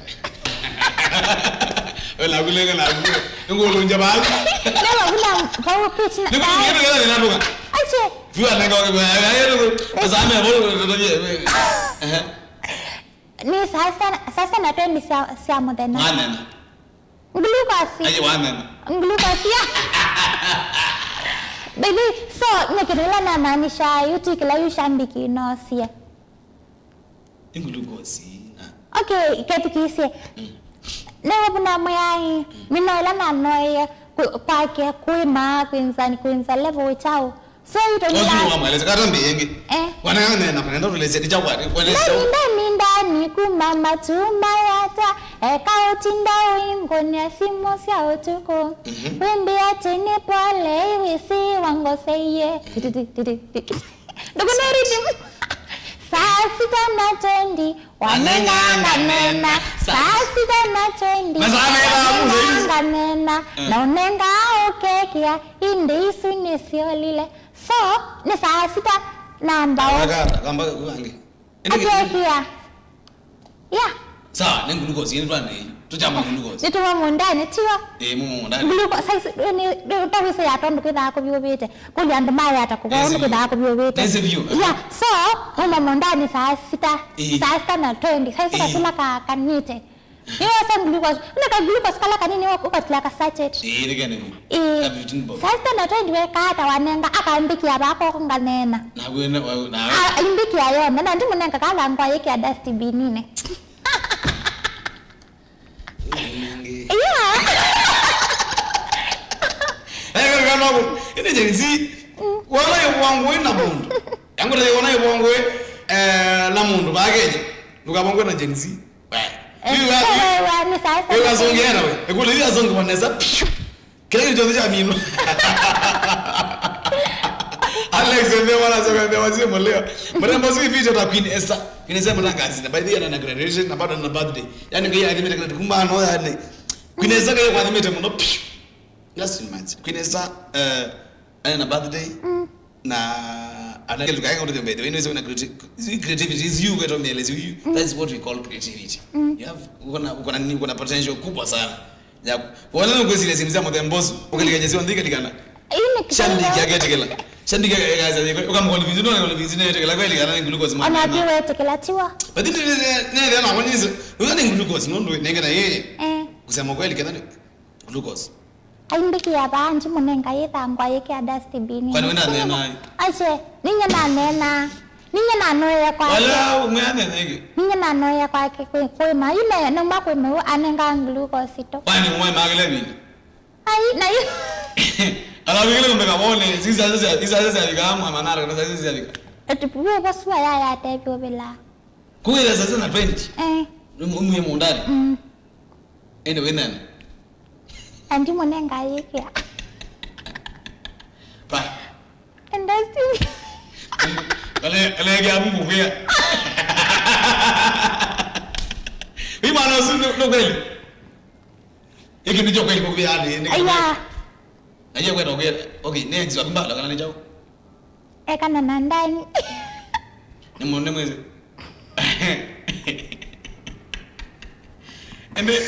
Wela kule, wela kule. Ngo lunja bali. Ndio kuna power pitch na. Niko ndio ndio ndio ndio. Ache. Vua nenga wa. Sasa ame bolo ndio. Eh. Nĩ saa sita, saa sita na twenty sya, sya mũthenya. Wanena. Glucose. Aye, wanena. Glucose, yeah. Baby, so, nĩ kĩndũ ĩla namaanisha, yu ti kĩla yu shambiki nosie. Nĩ glucose, na. Okay, kethukĩĩsye. Mm. Nĩwavuna mwĩai, mĩno ĩla nanoie, kwake, kwĩma, kwĩnza, kwĩnza level kyaũ. So, you don't Osu like wamweleza kata mbi yengi. Eh. Wanene na maneno tuleze ni chakwa, ni kueleza. Ndani, ndani, ndani, kuma matuma yata. Eka ũtinda ũingũnĩa simũ sya ũtukũ. Mhm. Wĩmbĩa atĩ nĩ pole, iwisi wangoseiye. Titi, titi, titi. Ndũkũna rhythm. Saa sita na twenty, wanenga nganena. Saa sita na twenty, wanenga nganena. Mm. Na ũnenga ũkekĩa, indi isu nĩsyolile. So, nĩ saa sita na mbao. Kamba, kamba, kamba, kamba. Akeekĩa. Yeah. Sawa, nĩ glucose, yĩnĩ twanĩ, tũkyama glucose. Nĩtũma mũndani, tiwa? Ĩĩ, muma mũndani. Glucose, size, nĩ, nĩ, ũtawĩsĩ ya tondũ kwĩthaa kũvyũvĩte. Kũlya andũ mayata kũkoo, nĩsĩ vyũ. Kwĩthaa kũvyũvĩte. Nĩsĩ vyũ. Yeah, so, muma mũndani saa sita, ĩĩ, saa sita na twenty, saa sita, ĩĩ, kula ka, kanĩte. Nĩwosa glucose. Ũna ka glucose kala kanini wa-, ũkatila ka sachet. Ĩĩ, nĩ kene. Ĩĩ. Ka fifteen bob. Saa sita na twenty weka ata wanenga, akambĩkĩa vako nganena. Na we na, we na. A-, aimbĩkĩa yona, na ndimũnenga kala ngwa yĩkĩa dustbin-inĩ. Yeah. Eh, kana ko, ene Gen Z. Mm. Wala yo wangu na mundu. Yangu leo wana yo wangu, eh, na mundu, ba Kenya. Ndukavangwe na Gen Z. Eh, wewe, wewe, ni sasa. Wewe azongeana wewe. Ekule hiyo azonge wanaweza. Kila kitu cha mimi. Alex, ndio wala sasa ndio wazee mleo. Mrembo si video ta Queen Esther. Queen Esther mtangazi. Na by the way ana graduation na bado ana birthday. Yaani ngai adhimite kana kumba no yani. Queen Esther kwa adhimite mno. Just imagine. Queen Esther, eh, ana birthday. Mm. Na ana kitu kaeka ndio mbele. Wewe unaweza una creati-, creativity is you, kwa mele is you. Mm. That's what we call creativity. Mm. You have, uko na, uko na nini, uko na potential kubwa sana. Ya, wala ndio kwesi ile simu za mothe mbosu. Ukalika jesi wandika dikana. Ini shandiki yake tekela. Shandiki yake kaza yako. Ukamkonvince, no, konvince ne tekela kweli kana ni glucose mwana. Ana piwe tekela tiwa. But then ne ne na mwanyizo. Uko ni glucose no ndo nenge na yeye. Eh. Kusema kweli kana glucose. Aimbĩkĩa vaa, ndimũnenga yĩthangwa yĩkĩa dustbin. Kwani wenda nena ai? Ache, ninye nanena. Ninye nanoea kwake. Wala umwe anenege. Ninye nanoea kwake kwĩ, kwĩma. Yu nauma kwĩma yu anenga glucose to. Kwani umwe magele vini? Ai, na yu. Ala vingile kumbeka wone, sisi sasa, sisi sasa vikamu amanara, sisi sasa vika. Eti puwe kwa sua ya ya tepi obela. Kuwira sasa na twenty. Eh. Umwe mundani. Mm. Ende wĩnene. Andi mũnenga yĩkĩa. Pa. And that's it. Kale, kale ya Mungu pia. Hii maana si ndo, ndo kweli. Hiki ndicho kweli kwa pia ni. Aya. Aje kwenda kweli. Okay, next wa mbala kana ni chao. Ekana na ndani. Nĩ mũndũ nĩ mwĩsĩ. Ende.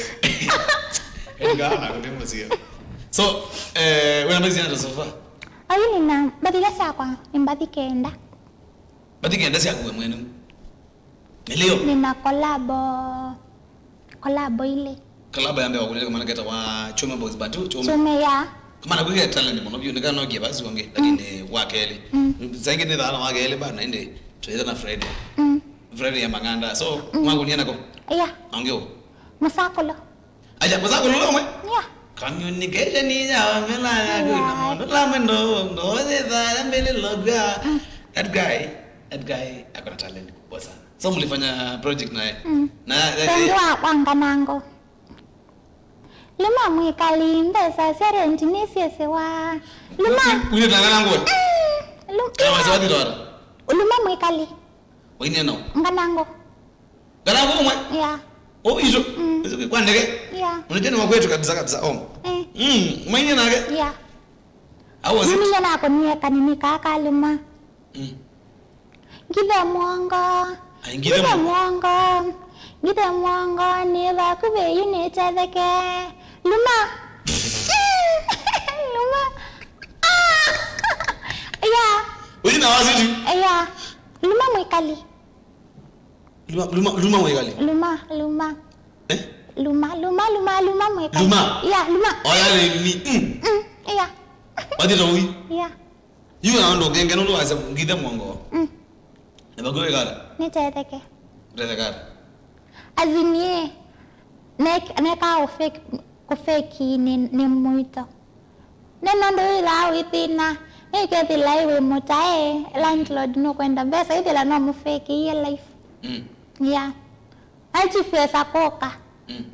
Ende kana kuti mũsio. So, eh, wena mbathi sina so far? Ayu nina mbathi ila syakwa, nĩ mbathi kenda. Mbathi kenda syaku we mwene. Nĩlio. Nina kolabo. Kolabo ile. Kolabo ya mbee wakulile kamwana ketawa Chome Boys Bantu, Chome. Chome ya. Kamwana kwike talent mũno vyũ, nĩkanokie basi wange, lakini wa kelĩ. Mm. Saingi nĩ thana wa kelĩ bana ende. Tuweza na Fred. Mm. Fred ya Mang'anda. So, mm, mwakunia nako? Yeah. Ongeo. Musakolo. Aja, musakolo lomwe? Yeah. Communication ya wamela ya kuna mondo la mwendo, ngoze thaya mbele loga. Mm. That guy, that guy akona talent kubwa sana. So mlifanya project naye. Mm. Na, na, thangi wa, wa Nganango. Luma mwikali, mbesa sya rent nĩsyĩsĩwa. Luma. Wine ta Nganango. Mm. Luma. Kama sawa dora. Luma mwikali. Wine no. Nganango. Nganango umwe? Yeah. Oh, iso. Mm. Kwa ndege? Yeah. Unajua ni wa kwetu kabisa kabisa. Oh. Eh. Mm, mwenye nake? Yeah. How was it? Mimi yana konie kanini kaka Luma. Mm. Ngithe mwongo. Ai, ngithe mwongo. Ngithe mwongo. Ngithe mwongo, nĩ vakuvĩ yu nĩtetheke. Luma. Luma. Ah! Yeah. Wina waziti? Yeah. Luma mwikali. Luma, luma, luma mwĩkali. Luma, luma. Eh? Luma, luma, luma, luma mwĩkali. Luma? Yeah, luma. Oya nĩ ni. Mm. Mm, yeah. Wathi ta ũi. Yeah. Yu na ndo ngenge nũndũ wase ngithe mwongo. Mm. Na bago wĩkala. Nĩtetheke. Ũtetheka ata? As in, ye, nek-, neka ũfake, kũfake nĩ, nĩ mũito. Nĩ nũndũ wĩthĩaa wĩ thĩna, nĩkethĩla wĩ mũtae, landlord nũkwenda mbesa, ĩthĩla no mũfake iye life. Mm. Yeah. Na chief esa kũka. Mm.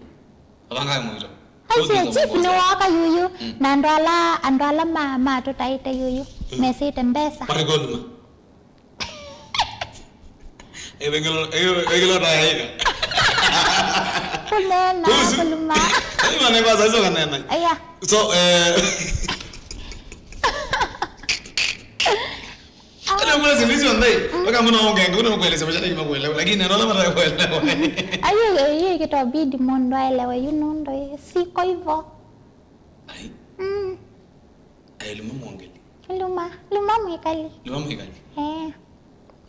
Avanga mũito. Aisye, chief nĩ woka yuyu, mm, na andũ ala, andũ ala ma, matũtaĩte yuyu, mm, mesĩte mbesa. Marigoluma. Ĩvengelo, ĩvengelo ta yaika. Kũneena, kũluma. Ĩma nĩ kwa sasa kanena. Aya. So, eh, ana mwana sisi ndio ndai. Waka mwana onge, kuna kueleza mashaka ni makuelewa. Lakini ndio labda kuelewa. Ayo, ayo kitabidi mũndũ aelewe, you know, ndo siko hivyo. Ai. Mm. Ai, luma mwongeli. Luma, luma mwĩkali. Luma mwĩkali. Eh.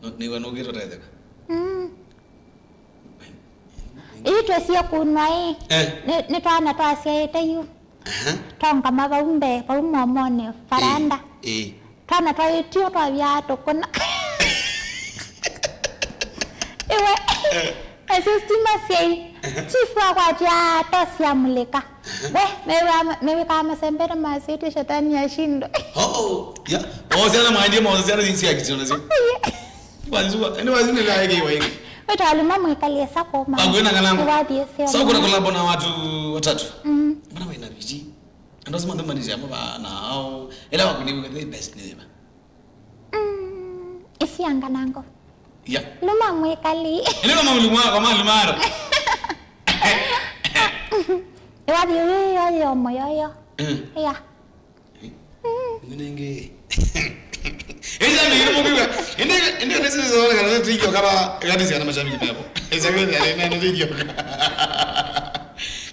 No, nĩwe nũkĩte ũtetheka. Mm. Ĩĩ twesie kunwa ĩ. Eh. Nĩ, nĩ twana twasyaĩte yu. Aha. Tongama vau mbee, vau momone, faranda. Ĩĩ, ĩĩ. Twana twaĩ tio twavyaa tũkũna. Iwe. Eh. Asyo stima syai. Aha. Chief akwatya tosi ya mulika. Aha. We, mewa, mewa kama sembere masete shetani ashindwe. Oh, yeah. Oh, sana mwaendie mwa sana jinsi ya kichona sio. Wazua, ende wazine la yake wa yake. Wetwaluma mwĩkalie sako ma. Bago ina kanango. Wathi sio. So kuna collab na watu watatu. Mm. Mbona wena viji? Andũ asu manthe manĩsya amwe vaa na ao. Ĩla wakũnĩw'e the best nĩ ĩva? Mm, ĩsianga nango. Ya. Luma mwĩkali. Ĩla maũlũ mwa kwa maũlũ maro. Ĩwathi ũyũ yoyo moyoyo. Mm. Ya. Nĩnenge. Ĩla nĩ ĩrĩ mũkiwa. Ende ende nĩ sisi zona kana tiki kama kati sana mashabiki mepo. Esa kwa ndio ndio tiki.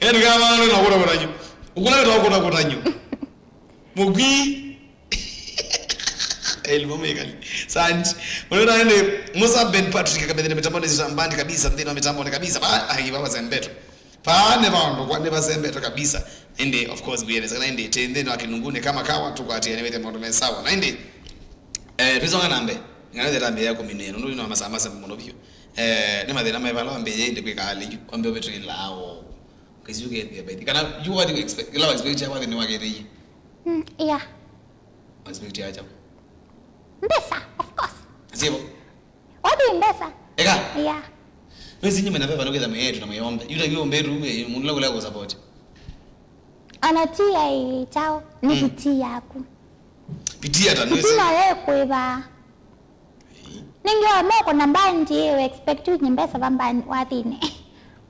Ende kama ndio na kura kura nyu. Ukula kwa kura kura nyu. Mũkwi. Elimo mwĩkali. Sanji. Unaona ende Musa Ben Patrick akabethene mitambo ni zitambani kabisa, nthĩnĩ wa mitambo ni kabisa. Ba, ai baba zembeto. Ba ne ba ndo kwa ne ba zembeto kabisa. Ende of course we are kana ende tende no akinungune kama kawa tukwatia ne wete mondo mesawa. Na ende eh tuzonga nambe. Ngana zeta mbe ya kumine no no masama sa mono bio. Eh ne mathina mai bala ambe yende kwika hali. Ambe obetu ilao. Kazi uke the baby. Kana you what you expect? Ila expect ya wathi ni wake the. Mm, yeah. Expect ya chao. Mbesa, of course. Sio? Wathi mbesa? Eka. Yeah. Wewe sinyi mena pepa nokeza mwe yetu na mwe ombe. Yule yule ombe tu mwe mundu la kula support. Anatia chao ni, mm, bitia yaku. Bitia ta nesi. Bitia yekweba. Nĩngĩ wamoko na mbandi, we expect unye mbesa va mbandi wathĩnĩ.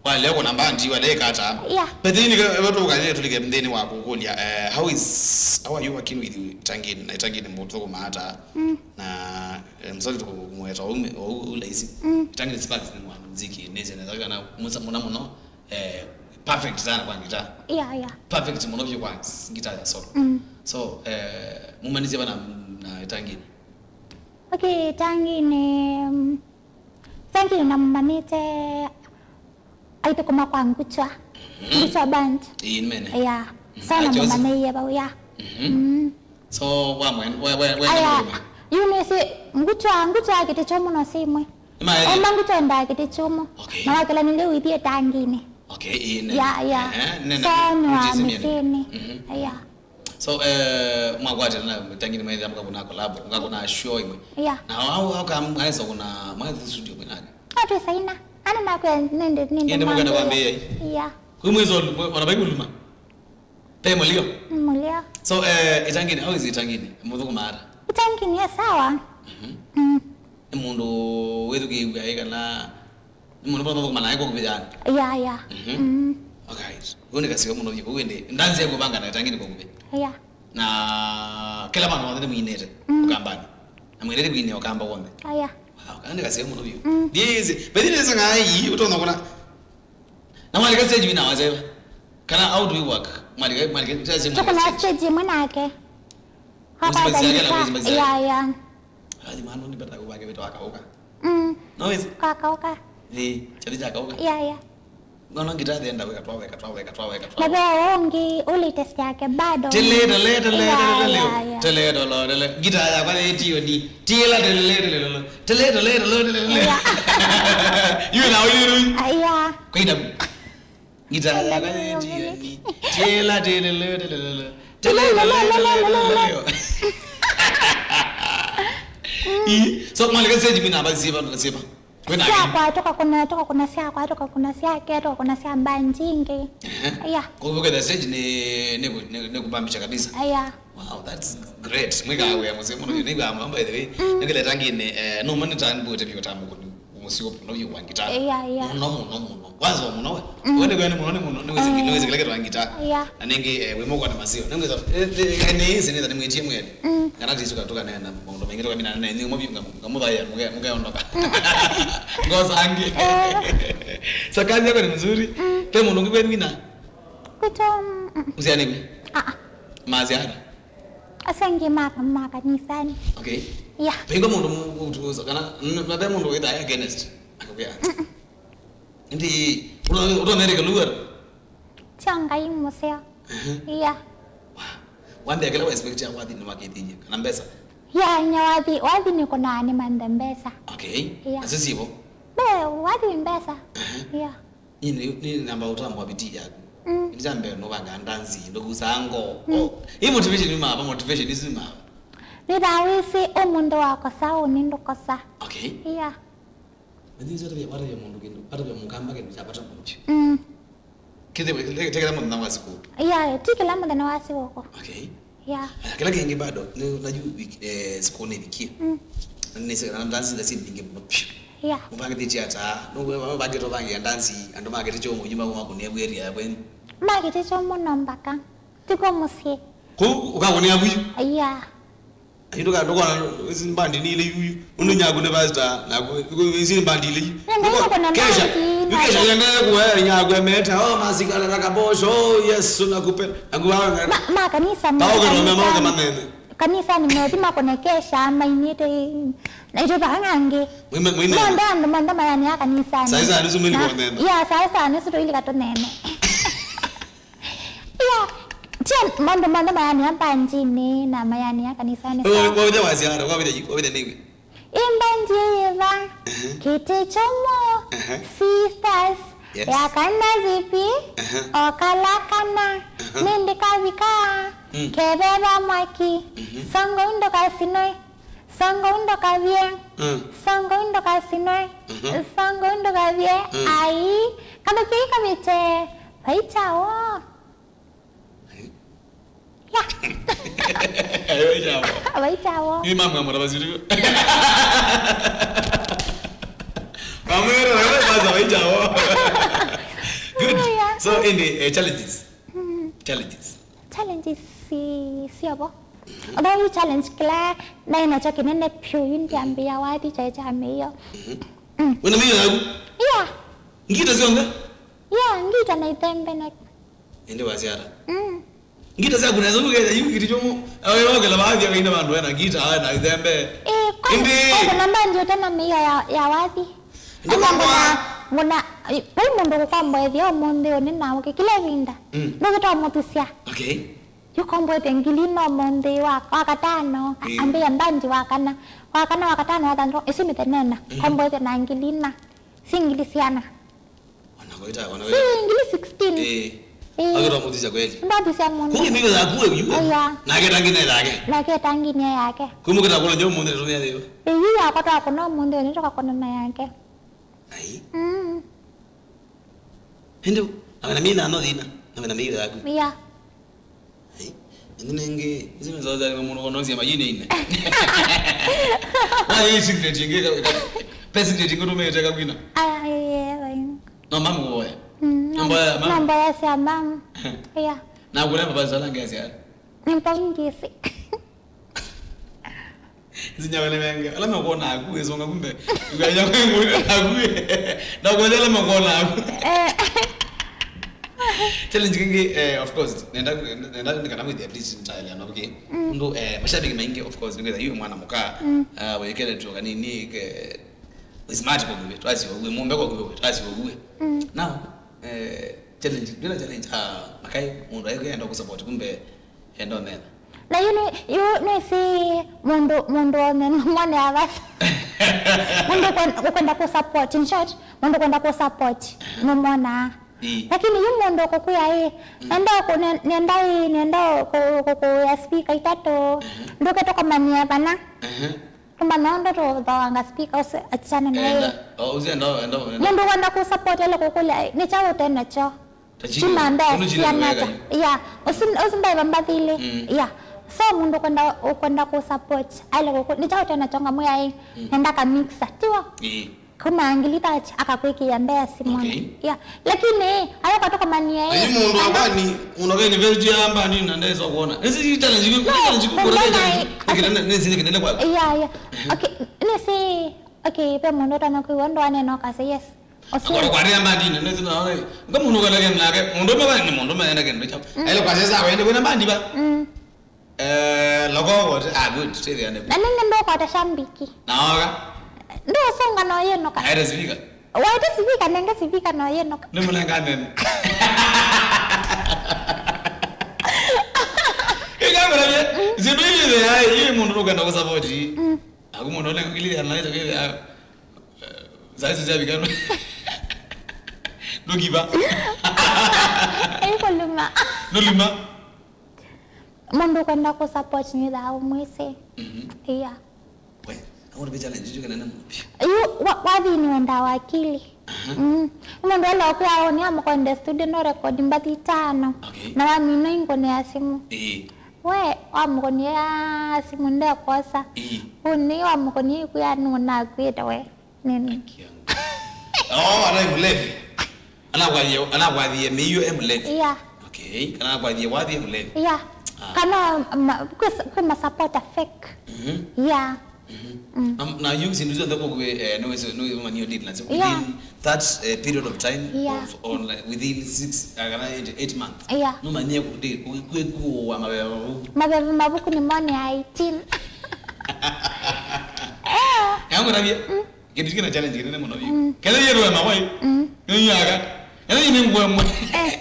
Wale kuna mbandi wale kata. Yeah. But then ka watu ukanye tulike mthini wa kukulia eh, how is how are you working with Itangini? Na Itangini mbutu kumata. Mm. Na eh, msali tukumweta ume ulaisi. Mm. Itangini Sparks ni mwana muziki nezi na kana musa muna muno eh perfect sana kwa guitar. Yeah, yeah. Perfect muno vyo kwa guitar ya solo. Mm. So eh mumanisi bana na Itangini. Okay, Itangini, mm, Itangini namumanĩte aithũkũma kwa Nguchwa. Mhm. Nguchwa band. Ĩĩ, nĩmene. Yeah. Mhm. So namumanĩie vau, yeah. Mhm. Mm. So wamwe we we we aya, you know, si Nguchwa, Nguchwa kĩtĩ kyũmũ no simwe. Oma Nguchwa endaa kĩtĩ kyũmũ. Okay. Na wakĩlanĩlye wĩthie Itangini. Okay, ĩĩ, nene. Yeah, yeah. Eh, nene. So nĩ wa mĩsyĩnĩ. Mhm. Yeah. So eh mwakwatana na Itangini maitha mkakuna collab, mkakuna show imwe. Yeah. Na hao hao kama mwaisa kuna mwaisa studio mwenani. Atu saina. Ana na kwa nende nende. Yende mkana kwambia hii. Yeah. Kwa mwezi wa ona bai kuluma. Pe mulio. Mulio. So eh Itangini, how is Itangini? Muthuku mara. Itangini ya sawa. Mhm. Mm. Ni mundu wethukiwa ikana Nĩ mũndũ mũno thũkũma naĩ kwa kũvĩ yani. Yeah, yeah. Mhm. Mm. Okay. Ũyũ nĩ kasio mũno vyũ. Ũyũ ndĩ ndanzia kũvanga na Itangini kwa kũvĩ. Yeah. Na kĩla vandũ vonthe nĩmwinĩte, mm, Ũkambani. Na mwendete kwinĩa Ũkamba w'onthe. Oh, yeah. Wow, kana nĩ kasio mũno vyũ. Mm. Ndiĩsĩ. But nĩ sanga ai ũtonya kuna. Na mwalika stage wina waseva. Kana how do you work? Mwalika mwalika stage. Tuko na stage ĩmwe nake. Hapa. Yeah, yeah. Athi mano nĩ bata kũvake vitu akaũka. Mm. No is. Kakaũka. Ĩĩ, kyalĩ kyakauka. Yeah, yeah. Nono ngita thenda weka twa weka twa weka twa weka twa. Na ve ũngĩ ũ latest yake bado. Tele tele tele tele. Yeah, yeah, yeah. Tele tele tele. Ngita yakwa ĩtio ni. Tila tele tele tele. Tele tele tele tele. Yeah. Yue na yue. Aya. Kwa ina. Ngita yakwa ĩtio ni. Tila tele tele tele. Tele tele tele tele. Ii, so mali kasi jimina basi siba siba. Kwĩna syakwa tũkakũna, tũkakũna syakwa, tũkakũna syake, tũkakũna sya mbanji ingĩ. Ehe. Yeah. Kwa hivyo the stage ni ni ku- ni, ni kubambisha kabisa. Yeah. Wow, that's great. Mwika wĩa mũsĩ mũno ni kwa mamba by the way. Nĩkile tangine eh no mani tan bu te biota mu kuni. Musio no yu wangi ta. Yeah, yeah. No no no no. Wazo muno we. Wende kwa ni muno ni muno ni wezi ni wezi kile kitu wangi ta. Yeah. Na ningi eh wimo kwa na mazio. Ningeza ni ni ni ni mwitie mwene. Kana tisu katuka nena maũndũ maingĩ tũkamina na inyuĩ mwavi ngamũthaĩa mũkeondoka. Ngosangi. Sakazi yako ni mzuri. Pe mũndũ ũngĩ kwenu ina? Kuto. Usianimi. Ah. Maziara. Asengi maka maka nisani. Okay. Yeah. Pengo mũndũ mũtuza kana na pe mũndũ witha against. Akakuya. Ndi unamerika lugar. Changai museo. Yeah. Wambĩa kĩla wa expect ya wathi nĩ wakĩthĩie kana mbesa? Yeah, nya wathi, wathi nĩ kũnaa nĩ manthe mbesa. Okay. Yeah. Asisivo. Be wathi mbesa. Yeah. Ni ni namba utambwa bidii yaku. Mm. Ni jambe no banga ndanzi ndo kusango. Mm. Oh, hii motivation ni mama, motivation is mama. Nĩ thaa wĩsĩ ũmũnthĩ wakosa ũnĩ ndũkosa. Okay. Yeah. Nĩnĩsĩ atavya, atavya mũndũ kĩndũ, atavya mũkamba kĩndũ kya vata mũno vyũ. Mm. Kĩthĩwe tekela mũthenya wa sikũkũ. Yeah, ti kĩla mũthenya wa sikũkũ. Okay. Yeah. Aya, kĩla kĩngĩ bado nĩ na yu wiki eh sikũkũ nĩvikie. Mm. Na nĩnĩsĩ kana ndanzi nda si mbingĩ mũno vyũ. Yeah. Mũvangĩthĩtye ata? No we wa bakĩto bangi ya ndanzi andũ makĩte chomo nyuma wa kũnia area ya kwenu. Makĩte chomo no mbaka. Tiko mũsyĩ. Kũ ũkakũnia buyu. Yeah. Ayi ndũka ndũkona isi mbandi nile yuyu. Undu nyaku ne pastor naku isi mbandi ile. Kesha. Kesha yende kuwa nyaku emeta. Oh masikala na kabosho. Oh Yesu nakupenda. Nakuwa. Ma kanisa. Tawo kana mama kama nene. Kanisa ni methima kone kesha mainite. Na ito bangange. Mwime mwine. Manda ndo manda mayani ya kanisa. Sasa nusu mwili kwa nene. Yeah, sasa nusu to ile kato nene. Ia, tia maũndũ monthe mayanĩa mbanjinĩ na mayanĩa kanisanĩ. Wavitha wasyara, wavitha yu, wavitha nĩw'e. Ĩ mbanji yĩva? Kĩtĩ kyomo, Sisters, Yakana Zipi, Okalakana, Nĩndĩ Kavika, Keveva Mwaki, Songo Ndũkasinwe, Songo Ndũkavye, Songo Ndũkasinwe, Songo Ndũkavye, Ai, Kathũki Kavĩte. Vaitawo. Ya. Vaitawo. Vaitawo. Ni mama mwana bazuri. Mama yule wewe baza vaitawo. Good. So in the uh, challenges. Mm. Challenges. Challenges si siabo. Although you challenge kila na ina chake nene pio yindi ambia wadi cha cha meyo. Wena meyo yaku? Yeah. Ngita zionga? Yeah, ngita na itembe na Ĩndĩ wasyata. Mm. Ngita syaku naso nũkethĩa yu kĩtĩ kyũmũ. Awe wokela vaathi akaina vandũ ena ngita awe na ithembe. Eh, kwa Ĩndĩ kwa kuna mbandi ũtena mĩio ya ya wathi. Ĩndĩ Ena kwa ngona ngona vai mũndũ kũkwamboethia ũmũnthĩ ũnĩ na ũkĩ kila ĩvinda. Mm. Ndũkĩta ũmũtusya. Okay. Yu komboete ngili na ũmũnthĩ wa wa katano. Mm. Ambĩa mbandi wa kana. Wa kana wa katano wa thantũ ĩsu mĩthenena. Mm. Komboete na ngili na. Si ngili siana. Ona kwaita ona si ngili sixteen. Eh. Eh. Akitwa mutisha kweli. Ndatisha muno. Kungi mimi za kuwe yu. Aya. Na keta ngine yake. Na keta ngine yake. Kumukita kula nyo munde tumia leo. Eh, yu ya kwata kuna munde ni toka kuna na yake. Ai. Mm. Ndio. Ana mimi na no dina. Na mimi na mimi yaku. Yeah. Ai, ĩndĩ nĩngĩ, ici nĩ zoza nĩ mũndũ konosia majini ine. Why is secret ingĩ ka pe secret ingĩ tumĩte kakwina? Aya, aya, aya. No mamu boya. Mm, no boya mamu. No boya sia mamu. Yeah. Na kule baba zala ngezi ya. Ni pa ngisi. Izi nyawe nĩ menge. Ala mekuona aku, ĩsonga kumbe. Ngaya mengũrĩra aku. Na kwa ala mekuona aku. Eh. Challenge kĩngĩ, eh, of course, nenda nenda nenda kana with at least mtaelewa, okay? Ndo eh mashabiki maingi, of course, nĩgetha yu mwana mũka. Ah, wekele tu kanini ke Wĩ smart kwa kuwe, twasi kwa kuwe, mumbe kwa kuwe, twasi kwa kuwe. Mm. Now, eh, challenge, ndina challenge, ah, makai, mundu ayo enda kusupport, kumbe enda onena. Na yu nĩ, yu nĩ si mundu, mundu one, mwana ya basi. Mundu kwen-, ukwenda kusupport, in short, mundu kwenda kusupport, numona. Ii. Lakini yu mundu kukuya ĩ, mm, nenda ku-, ne-, nenda ĩ, nenda ku-, ku-, kuya speaker itatu. Mhm. Nduke tukomania bana. Mhm. Tumana ndo tuthoanga speaker usu achane na enda. Ĩ. Oh, usienda, enda, enda. Mundu wenda kusupport ale kukulia, nĩ kyaũ ũte nakyo? Tajiri. Chima mbea. Unu china siana kuweka ta. Yu. Yeah. Usu, usu mbea mbathili. Mm. Yeah. So mundu kwenda, kwenda kusupport ale kuku, nĩ kyaũ ũte nakyo ngamwĩa ĩ, mm, nenda ka mixer. Tiwa? Ii. Kuma ngili thirty akakwĩkĩa mbea simoni. Okay. Yeah. Lakini ayo katokomanie. Ayi mundu wa bani, mundu wa university ya bani na ndesa kuona. Nisi challenge, no, challenge, kumbe na, nisi kinene kwa. Yeah, yeah. Okay, nisi, okay, pe mundu tana kuwa ndo ane no kase yes. Osi. Akora kwa ria bani na nisi na. Nga mundu kana kena ke, mundu ma ni mundu ma enda kendo cha. Mm. Ayo kwa sasa wende kuna bani ba. Mm. Eh, loko wote, ah, good. Stay there. Na nenge ndo kwa tashambiki. Naoga. Ndo songa no yenoka. Aere sivika. Waite sivika, nenge sivika no yenoka. Ni munenga nene. Ika mara ye, zidu ile ya, ye mundu ukenda kusupport. Mm. Aku mundu ne ngili ya na ile ya. Sasa sisi abikano. Ndukiba. Iko luma. Nuluma. Mundu kwenda kusupport nĩ thaa ũmwĩsĩ. Mhm. Iya. We, I want to be challenge you kana na mupi. Yu wa, wathi nĩ wenda wakili. Aha. Mm. Mundu ala kwa aoni amkonde studio no record mbathi tano. Okay. Na wamina ingone ya simu. Eh. We, wamkonia simu ndekosa. Eh. Uni wamkonia kuya nuna kwita we. Nini? Haki yangu. Oh, anaye mlevi. Anakwathie, anakwathie mĩio e mlevi. Yeah. Okay, kana anakwathie wathi e mlevi. Yeah. Ah. Kana ma, kwĩ, kwĩ ma supporter fake. Mhm. Yeah. Mhm. Mm. Na, na yu sindu zonthe kwa kwe, eh, no, no, no, manio did na so. Yeah. Within that, eh, period of time, yeah, of online, within six, uh, kana eight, eight months. Yeah. No manyie kudi, kwe kuwa mabeba. Mabeba mabuku ni mone eighteen. Eh. Yangu na bia. Mm. Kĩndũ kĩna challenge kĩnene mũno vyũ. Mm. Kethĩwa yĩtũe mawai, mm, nĩyaka. Kethĩwa nĩ nguo ĩmwe. Eh,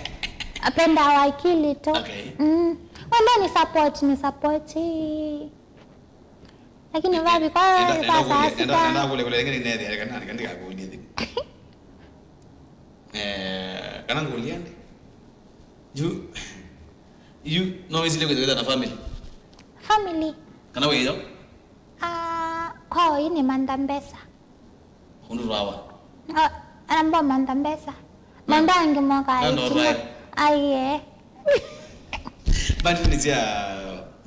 apenda wakili tu. Okay. Mm. Wenda ni support, ni support. Lakini eh, vavi kwa enda, enda sasa kulia, enda, sita. Enda kulia, kulia, lakini nethia, kana, kana ndikakulia thĩ. Eh, kana ngulia ndi. Yu, yu, no wĩsile kwĩthĩwa na family. Family. Kana wĩyo? Ah, kwao yu nĩ mantha mbesa. Ũndũ twawa. Ah, anamba mantha mbesa. Mantha angĩ moka. Na ndo aitima. Twae. Aiye. Bandinĩ sya,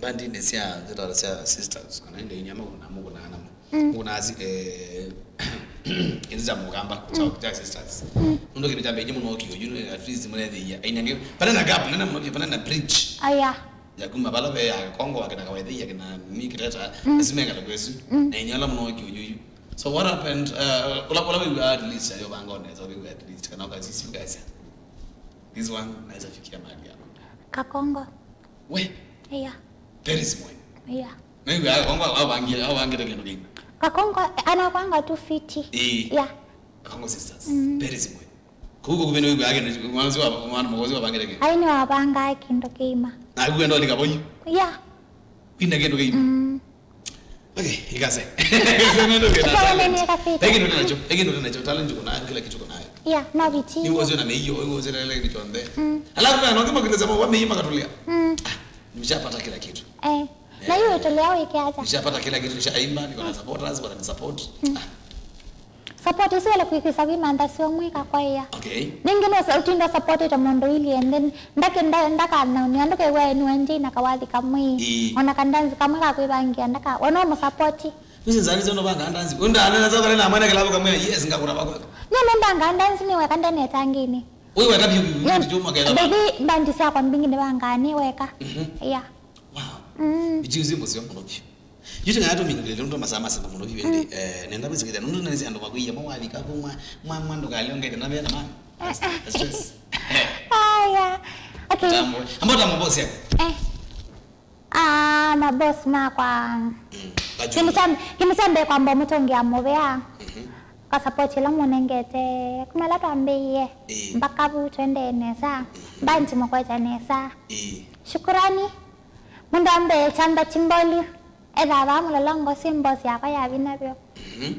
bandinĩ sya, nzĩtaro sya sisters, kana ĩndĩ inyama kuna mũkũnaa namo. Mm. Mũkũnaa si, eh, kĩndũ kya mũkamba, kya, mm, kya sisters. Mm. Nũndũ kĩndũ kya mbee mũno kĩo, you know, at least mũnethĩia. Aina ngĩ, pana na gap, nena mũno, pana na bridge. Aya. Ya kuma vala ve ya Kongo, akina Kawaithei, akina Nikiteta, mm, asimengala kwesu. Mm. Na inyala mũno kĩo yuyu. So what happened? Uh, ula, ula we were at least, ayo bango neza, we were at least, kana ukasisi ukasya. This one, naweza fikia mahali yako. Kakongo. We? Yeah. Very small. Yeah. Na iwe, au, au, au bangi, au bangi teke ndoki. Kakongo, anakwanga two fifty. Eh. Yeah. Kakongo sisters. Mm. Very small. Kuko kubene iwe ake, mwana si wa, mwana mwozi wa bangi teke. Ai ni wabanga kindu kima. Na kuwe ndo lika boy. Yeah. Kwina kindu kima. Mm. Okay, ikase. Ikase nendo kina. Ikase nendo kina. Eki ndo nacho, eki ndo nacho, talent uko nayo, kila kitu uko nayo. Yeah, no biti. Ni uoze na meiyo, uoze na ile kitu ambe. Mm. Alafu na ndio kile sema wa meiyo makatulia. Mm. Ah, nimeshapata kila kitu. Eh. Na hiyo tolea wewe kiacha. Nishapata kila kitu, nishaimba, niko na supporters, wananisupport. Mm. Ah. Support isi wale kuikisa vimantha sio mwika kwa iya. Okay. Ningi no sa-, utinda supportete mundu ili and then ndake nda-, ndaka na ni andu kegwa ni wanje na kawathi kamwe. Ii. Ona kandanzi kamwe ka kwibangia ndaka. Wana mu support. Nisi nzani zono banga ndanzi. Unda anena zaka na mwana kalabu kamwe. Yes, ngakura bako. Ni nenda ngandanzi ni weka ndene tangini. Wewe weka biu biu, biu, biu, makela. Baby, bandi sia kwa mbingi ni banga ni weka. Mhm. Yeah. Wow. Mm. Biu zi musio muno biu. Yu tena yatumĩkĩlĩte nũndũ masaa masema mũno vyũ ĩndĩ, mm, eh, nenda kwĩsĩkĩthya nũndũ nĩsĩ andũ makwĩie mo wathika kũ mwa, mwa, mwa ndũkalyongete na vena man. That's, that's stress. Aya. Okay. Tambo. Ambao tambo boss yako. Eh. Ah, maboss makwa. Mm. Kĩndũ kya, kĩndũ kya mbee kwamba mũtũngĩa mũvea. Mhm. kwa support ĩla mũnengete kuma ĩla twambĩĩe. Ĩĩ. Mpaka vu twendee nesa. Mhm. Mbanji mũkweta nesa. Ĩĩ. Shukurani. Mũndũ wa mbee Kyamba Timboli. Ethaa vaa Mũlolongo, si boss yakwa ya vinya vyũ. Mhm.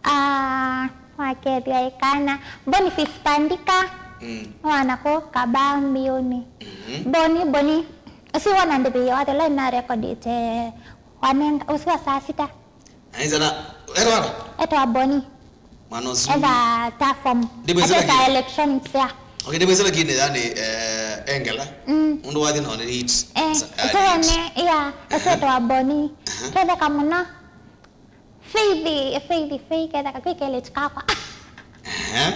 Ah, wakethĩa ĩkana. Boniface Pandika. Mm. Mwana kũ Kabambiuni. Mhm. Boni, Boni. Ũsu wona ndĩvĩie wathela ina recordite wanenga. Ũsu wa saa sita. Aisana, etwa? Etwa Boni. Mwana ũsu. Etha ta form. Ndĩmwĩsĩla Etha kĩ? Electronics ya. Okay, ndĩmwĩsĩla kĩnĩ yani, eh, engela. Mm. Mũndũ wathi na one hit. Eh, Sa- ĩtone, yeah, ĩsu etwa Boni. Aha. Ketheka mũno. Faith, Faith, Faith, ketheka kwĩ keleti kakwa. Aha.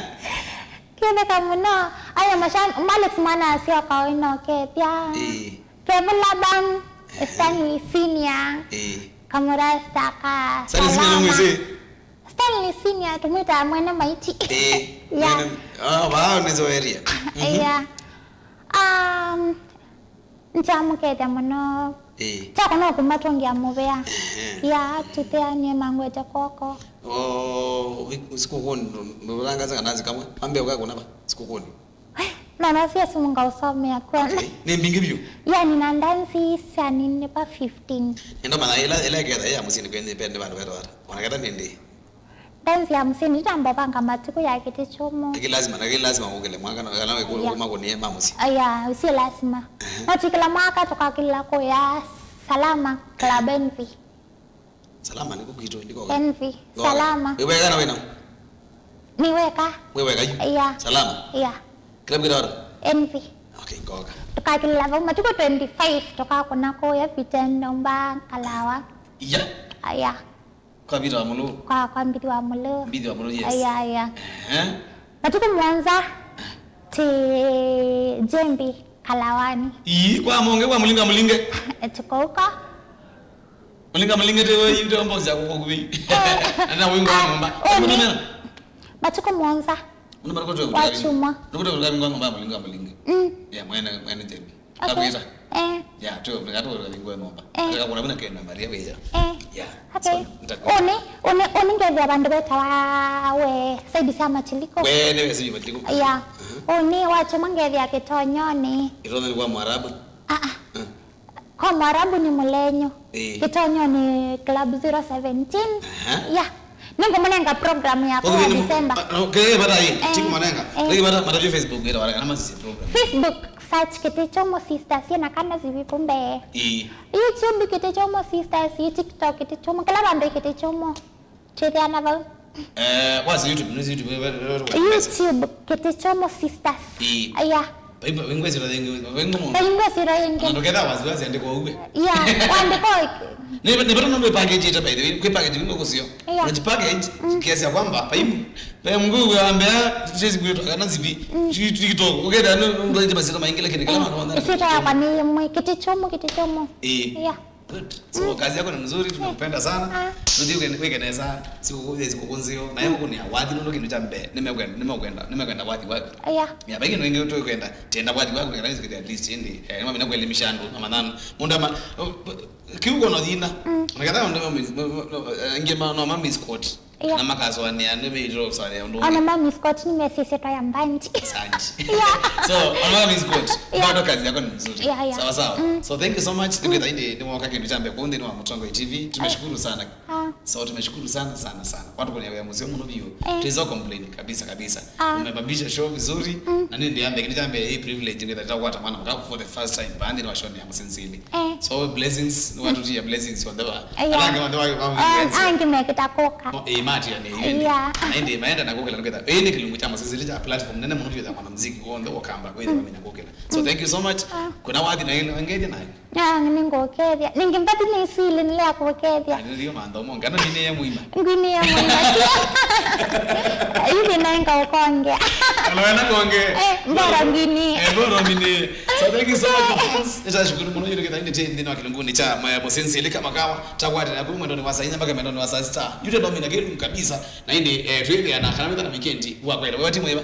Ketheka mũno. Aya mashan, Malex mwana asio kawaina kethia. Ĩĩ. Kevin Laban, Stanley Senior, Ĩĩ. Kamurasta ka Stanley Senior Salama. Nũmwĩsĩ? Stanley Senior, tũmwĩtaa mwene maiti. Ĩĩ, Yeah. Mwene, ah, vaa nĩzo area. Mhm. Yeah. Um, nĩkyamũkethya mũno. Ĩĩ. Kyakwa no kũmatũngĩa mũvea. Ehe. Yeah, tũteanie mangwete kwoko. Oh, vi- sikukuni, ndũtangaza kana nzi kamwe. Ambia ũkakũna va? Sikukuni. No, no, sio simu ngausomea kwa. Okay. Nĩ mbingĩ vyũ? Yani na ndanzi sya nini pa fifteen. Nenda mana ila, ila ketha ya mũsyĩ nĩ kwenye pende vandu vetwara. Ona ketha nende. Ndanzi ya mũsyĩ nĩ tambo panga matuku ya kĩtĩ chũmũ. Naki lazima, naki lazima ũkele mwaka na kana Yeah. kuma kũnie ma mũsyĩ. Aya, usie lazima. Ehe. No tikila mwaka tukakila kuya Salama Club Envy. Salama nĩku kwitũ, ndiko. Envy. Ngoka. Salama. Wĩ weka na wĩna? Nĩ weka. Wĩ weka yu? Yeah. Salama. Yeah. Kĩla kwĩta wata? Envy. Okay, ngoka. Tukakilila vau matuku twenty-five, tukakũna kũya Vitendo mba Kalawa. Yeah. Aya. Kwa Vita wa Mulu. Kwa, kwa Mbithi wa Mulu. Mbithi wa Mulu, yes. Aya, aya. Ehe. Matuku mũonza ti Jembi Kalawani. Ii, kwa Monge, kwa Mulinga Mulinge. Tuko huko. Mulinga Mulinge te we, yu te box ya kuko kubi. Na wĩngwa nyũmba. Oh, ni. Matuku mũonza. Una mariko tu Wa chuma. Nuko tu kwa ngwa ngwa Mulinga Mulinge. Mm. Ya mwene, mwene Jembi. Okay. Akwĩta. Eh. Ya, tu, nĩkatũ kwa ngwa nyũmba. Eh. Ataka kuna kuna kena Maria weya. Eh. Ya. Okay. So, nitakuwa. Ũnĩ, ũnĩ, ũnĩ ngethĩa vandũ vetawa we, side sya Matiliko. We, nĩ we side Matiliko. Ya. Mhm. Ũnĩ wa chuma ngethĩa Kĩtonyonĩ. Kĩtonyonĩ kwa Mwarabu. Ah, ah. Mm. Kwa Mwarabu nĩ Mũlenyo. Eh. Kĩtonyonĩ Club zero seventeen. Aha. Ya. Nĩngũmũnenga program yakwa ya December. Okay, bata hii. Eh, tiku manenga. Eh. Lakini bata, bata Facebook, ila wala, kama sisi program. Facebook, search Kĩtĩ Chũmũ Sisters, yena kana zivi kumbe. Ĩĩ. YouTube, Kĩtĩ Chũmũ Sisters, ĩĩ, TikTok, Kĩtĩ Chũmũ, kĩla vandũ Kĩtĩ Chũmũ. Twĩthĩana vau. Eh, wasi YouTube, nisi YouTube, we, we, we, we, we, YouTube, Kĩtĩ Chũmũ Sisters. Ĩĩ. Aya. Vaingwa sira yingi, vaingwa mũno. Vaingwa sira yingi. Na ndũketha wasi, wasi andĩkwa ũue. Yeah, wandĩkwa. Nĩ, nĩ bata nũndũ package ita, by the way, kwĩ package wingi kũsio. Yeah. Unajipakage kiasi ya kwamba, paimu, paimu ngũ ya mbea, sisi kwetu kana zivi, TikTok, uketha nũndũ masira maingi, lakini kila mwana wana. Sita yakwa nĩ mwe, Kĩtĩ Chũmũ, Kĩtĩ Chũmũ. Eh. Yeah. Good. So, kazi yako ni mzuri, tumekupenda sana. Ah. Ndio weke, weke neza, sikukuu, sikukuu nzio, na yako ni awadi, nũndũ kĩndũ kya mbee, nimekwenda, nimekwenda, nimekwenda wathi waku. Yeah. Ya, baki ndio ingi tukwenda, tenda wathi waku, kana sikiti at least ndi, eh, mimi nakuelimisha ndo, na manano. Munda ma, kiuko no thina. Mm. Na kadha ndo mami, ngi ma no mami Scott. Yeah. Na makasoania, nĩ mĩitĩro kũsoania ũndũ. Ona ũngĩ. Mami Scott nĩ mesisitwa ya mbanji. Sanji. Yeah. So, ona Mami Scott, yeah, bado kazi yako ni nzuri. Yeah, yeah. Sawa sawa. Mm. So, thank you so much. Mm. Nĩkwĩtha indi nĩ woka kĩndũ kya mbee kũu nthĩnĩ wa Mũtongo T V. Tumeshukuru sana. Ah. So, tumeshukuru sana, sana, sana. Watu kwenye wĩa mũseo mũno biũ. Eh. Tuizo complain kabisa, kabisa. Ah. Umebambisha show vizuri. Mm. Na nĩ ndi ambe kĩndũ kya mbee hii privilege nĩkwĩtha tutakwata mwana mkaku for the first time. Baadhi ni washoni ya Mũsensili. Eh. So, blessings, ni watu tia blessings on the wa. Yeah. Ala angĩ manthe wa, wa, ah, influencer. Angĩ mekĩta kũka. Mo, eh, mati ya nĩ, ĩndĩ. Yeah. Na ĩndĩ maenda na kũkĩla nũkĩtha. Ĩĩ nĩ kĩlungu kya Mũsensili kya platform nene mũno kĩtha mwanamuziki wonthe wa Kamba, kwĩthĩwa mina kũkĩla. So, mm, thank you so much. Ah. Kuna wathi na ĩno, ngethia nayo. Ah, nĩngũkethia. Ningĩ mbathi nĩ sili nĩlea kũkethia. Ndio mantho mo, ngano nĩ ya muima. Ngwini ya muima. Hivi naenga ukonge. Ala wena konge. Eh, mbora ngwini. Eh, mbora ngwini. So thank you so much, fans. Nĩtashukuru mũno yule kitha ĩndĩ tena kĩlunguni cha, eh, Mũsensili kama kawa. Takwate na kumwendo ni wa saa inya mpaka mwendo ni wa saa sita. Yule ndo mina kĩlungu kabisa. Na ĩndĩ, eh, twĩthĩana kana wĩthana weekend wa kwenda. Wewe timu ĩva?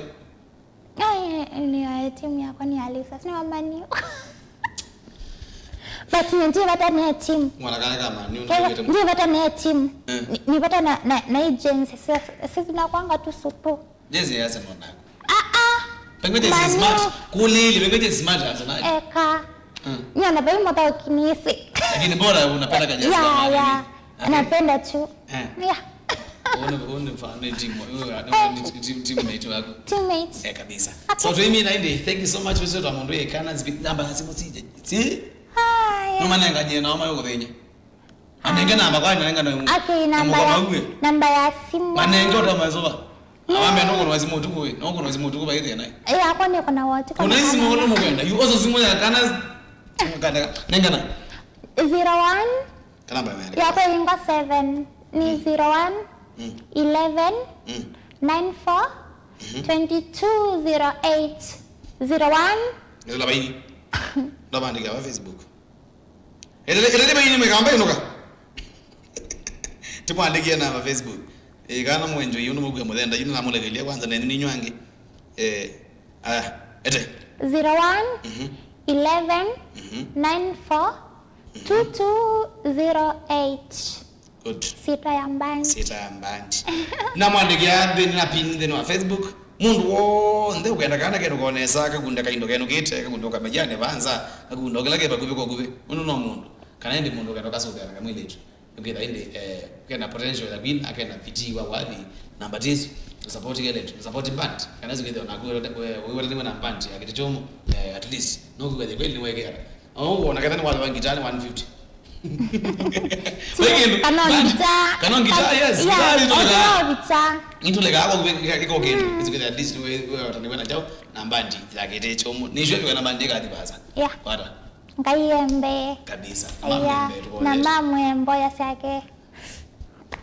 Ai, ni ya timu yakwa ni Alisa. Ni wa Man U. But nĩ ndivata ne team. Mwana kana kama ni unawete. Ndivata ne team. Nivata na na na agency. Sisi tunakwanga tu supu. Jezi ya Arsenal nako. Ah ah. Pengine jezi smart. Kulili pengine jezi smart Arsenal. Eka. Nyana bai mota ukinisi. Lakini bora unapenda kajezi. Yeah, yeah. Napenda tu. Eh. Yeah. One one fan ni team. One team team mate wako. Teammate. Eh kabisa. So to mimi na indi, thank you so much wewe kwa mundu ye kana zipi namba ya simu si. Si? Haya. No manenga je na mama yuko thenya. Anenge namba kwa nanenga na. Okay, namba ya namba ya simu. Manenge ota mazoba. Awambe no kono simu tuku we. No kono simu tuku ba ithena. Eh, akwa ni kuna watu. Kuna simu kono mukwenda. You also simu ya kana. Kana nenga na. Zero one. Kana ba mene. Yako inga seven ni zero one eleven nine four twenty two zero eight zero one. Ndio la baini. Ndo bandika wa Facebook. Ĩtĩlĩ ĩtĩlĩ baini mwĩkamba ĩnũka. Tĩmwandĩkie namba Facebook. Ĩ kana mwenjo yu nĩmũkue mũthenda yu namũlekelia kwanza nenyu ninyu angĩ. Eh, aya, ete. Zero one eleven nine four two two zero eight. Good. Sita ya mbandi. Sita ya mbandi. Na mwandĩkĩa nthĩnĩ na pin nthĩnĩ wa Facebook. Mũndũ w'onthe ũkenda kana kenũka nesa, kakunda kaindo kenũkĩte, kakunda ũkamejane vanza, kakunda kĩla ke vakuvĩ kwa kuvĩ. Ũndũ no mũndũ. Kana ĩndĩ mũndũ ũkenda ũkasũvĩana kamwĩlĩtu. Ũkĩtha ĩndĩ eh, kena potential ya win, akena vitii wa wathi, namba tisu, support keletu, support band. Kana sikĩthwa naku wĩwataniwe na band ya kĩtĩ chũmũ, eh, at least. No kũkethia kweli nĩwekĩana. Oh, na kethani wale wa ngitani one fifty. Weekend. Kana ngita. Kana ngita, yes. Ngita ni tule ka. Ngita le ka kwa kwa kwa kwa. It's good at least we we wataniwe na chao na mbandi ya kete chomo. Ni shwe kwa na mbandi ka dibasa. Yeah. Wata. Ngai embe. Kabisa. Mama embe. Na mama embo ya sake.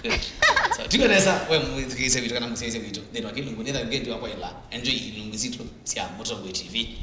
Good. So, tuko nesa we mwisikise vitu kana msiese vitu. Then wakilungu nenda ngendi wa kwa ila. Enjoy ilungu zitu sia Mutongwe T V.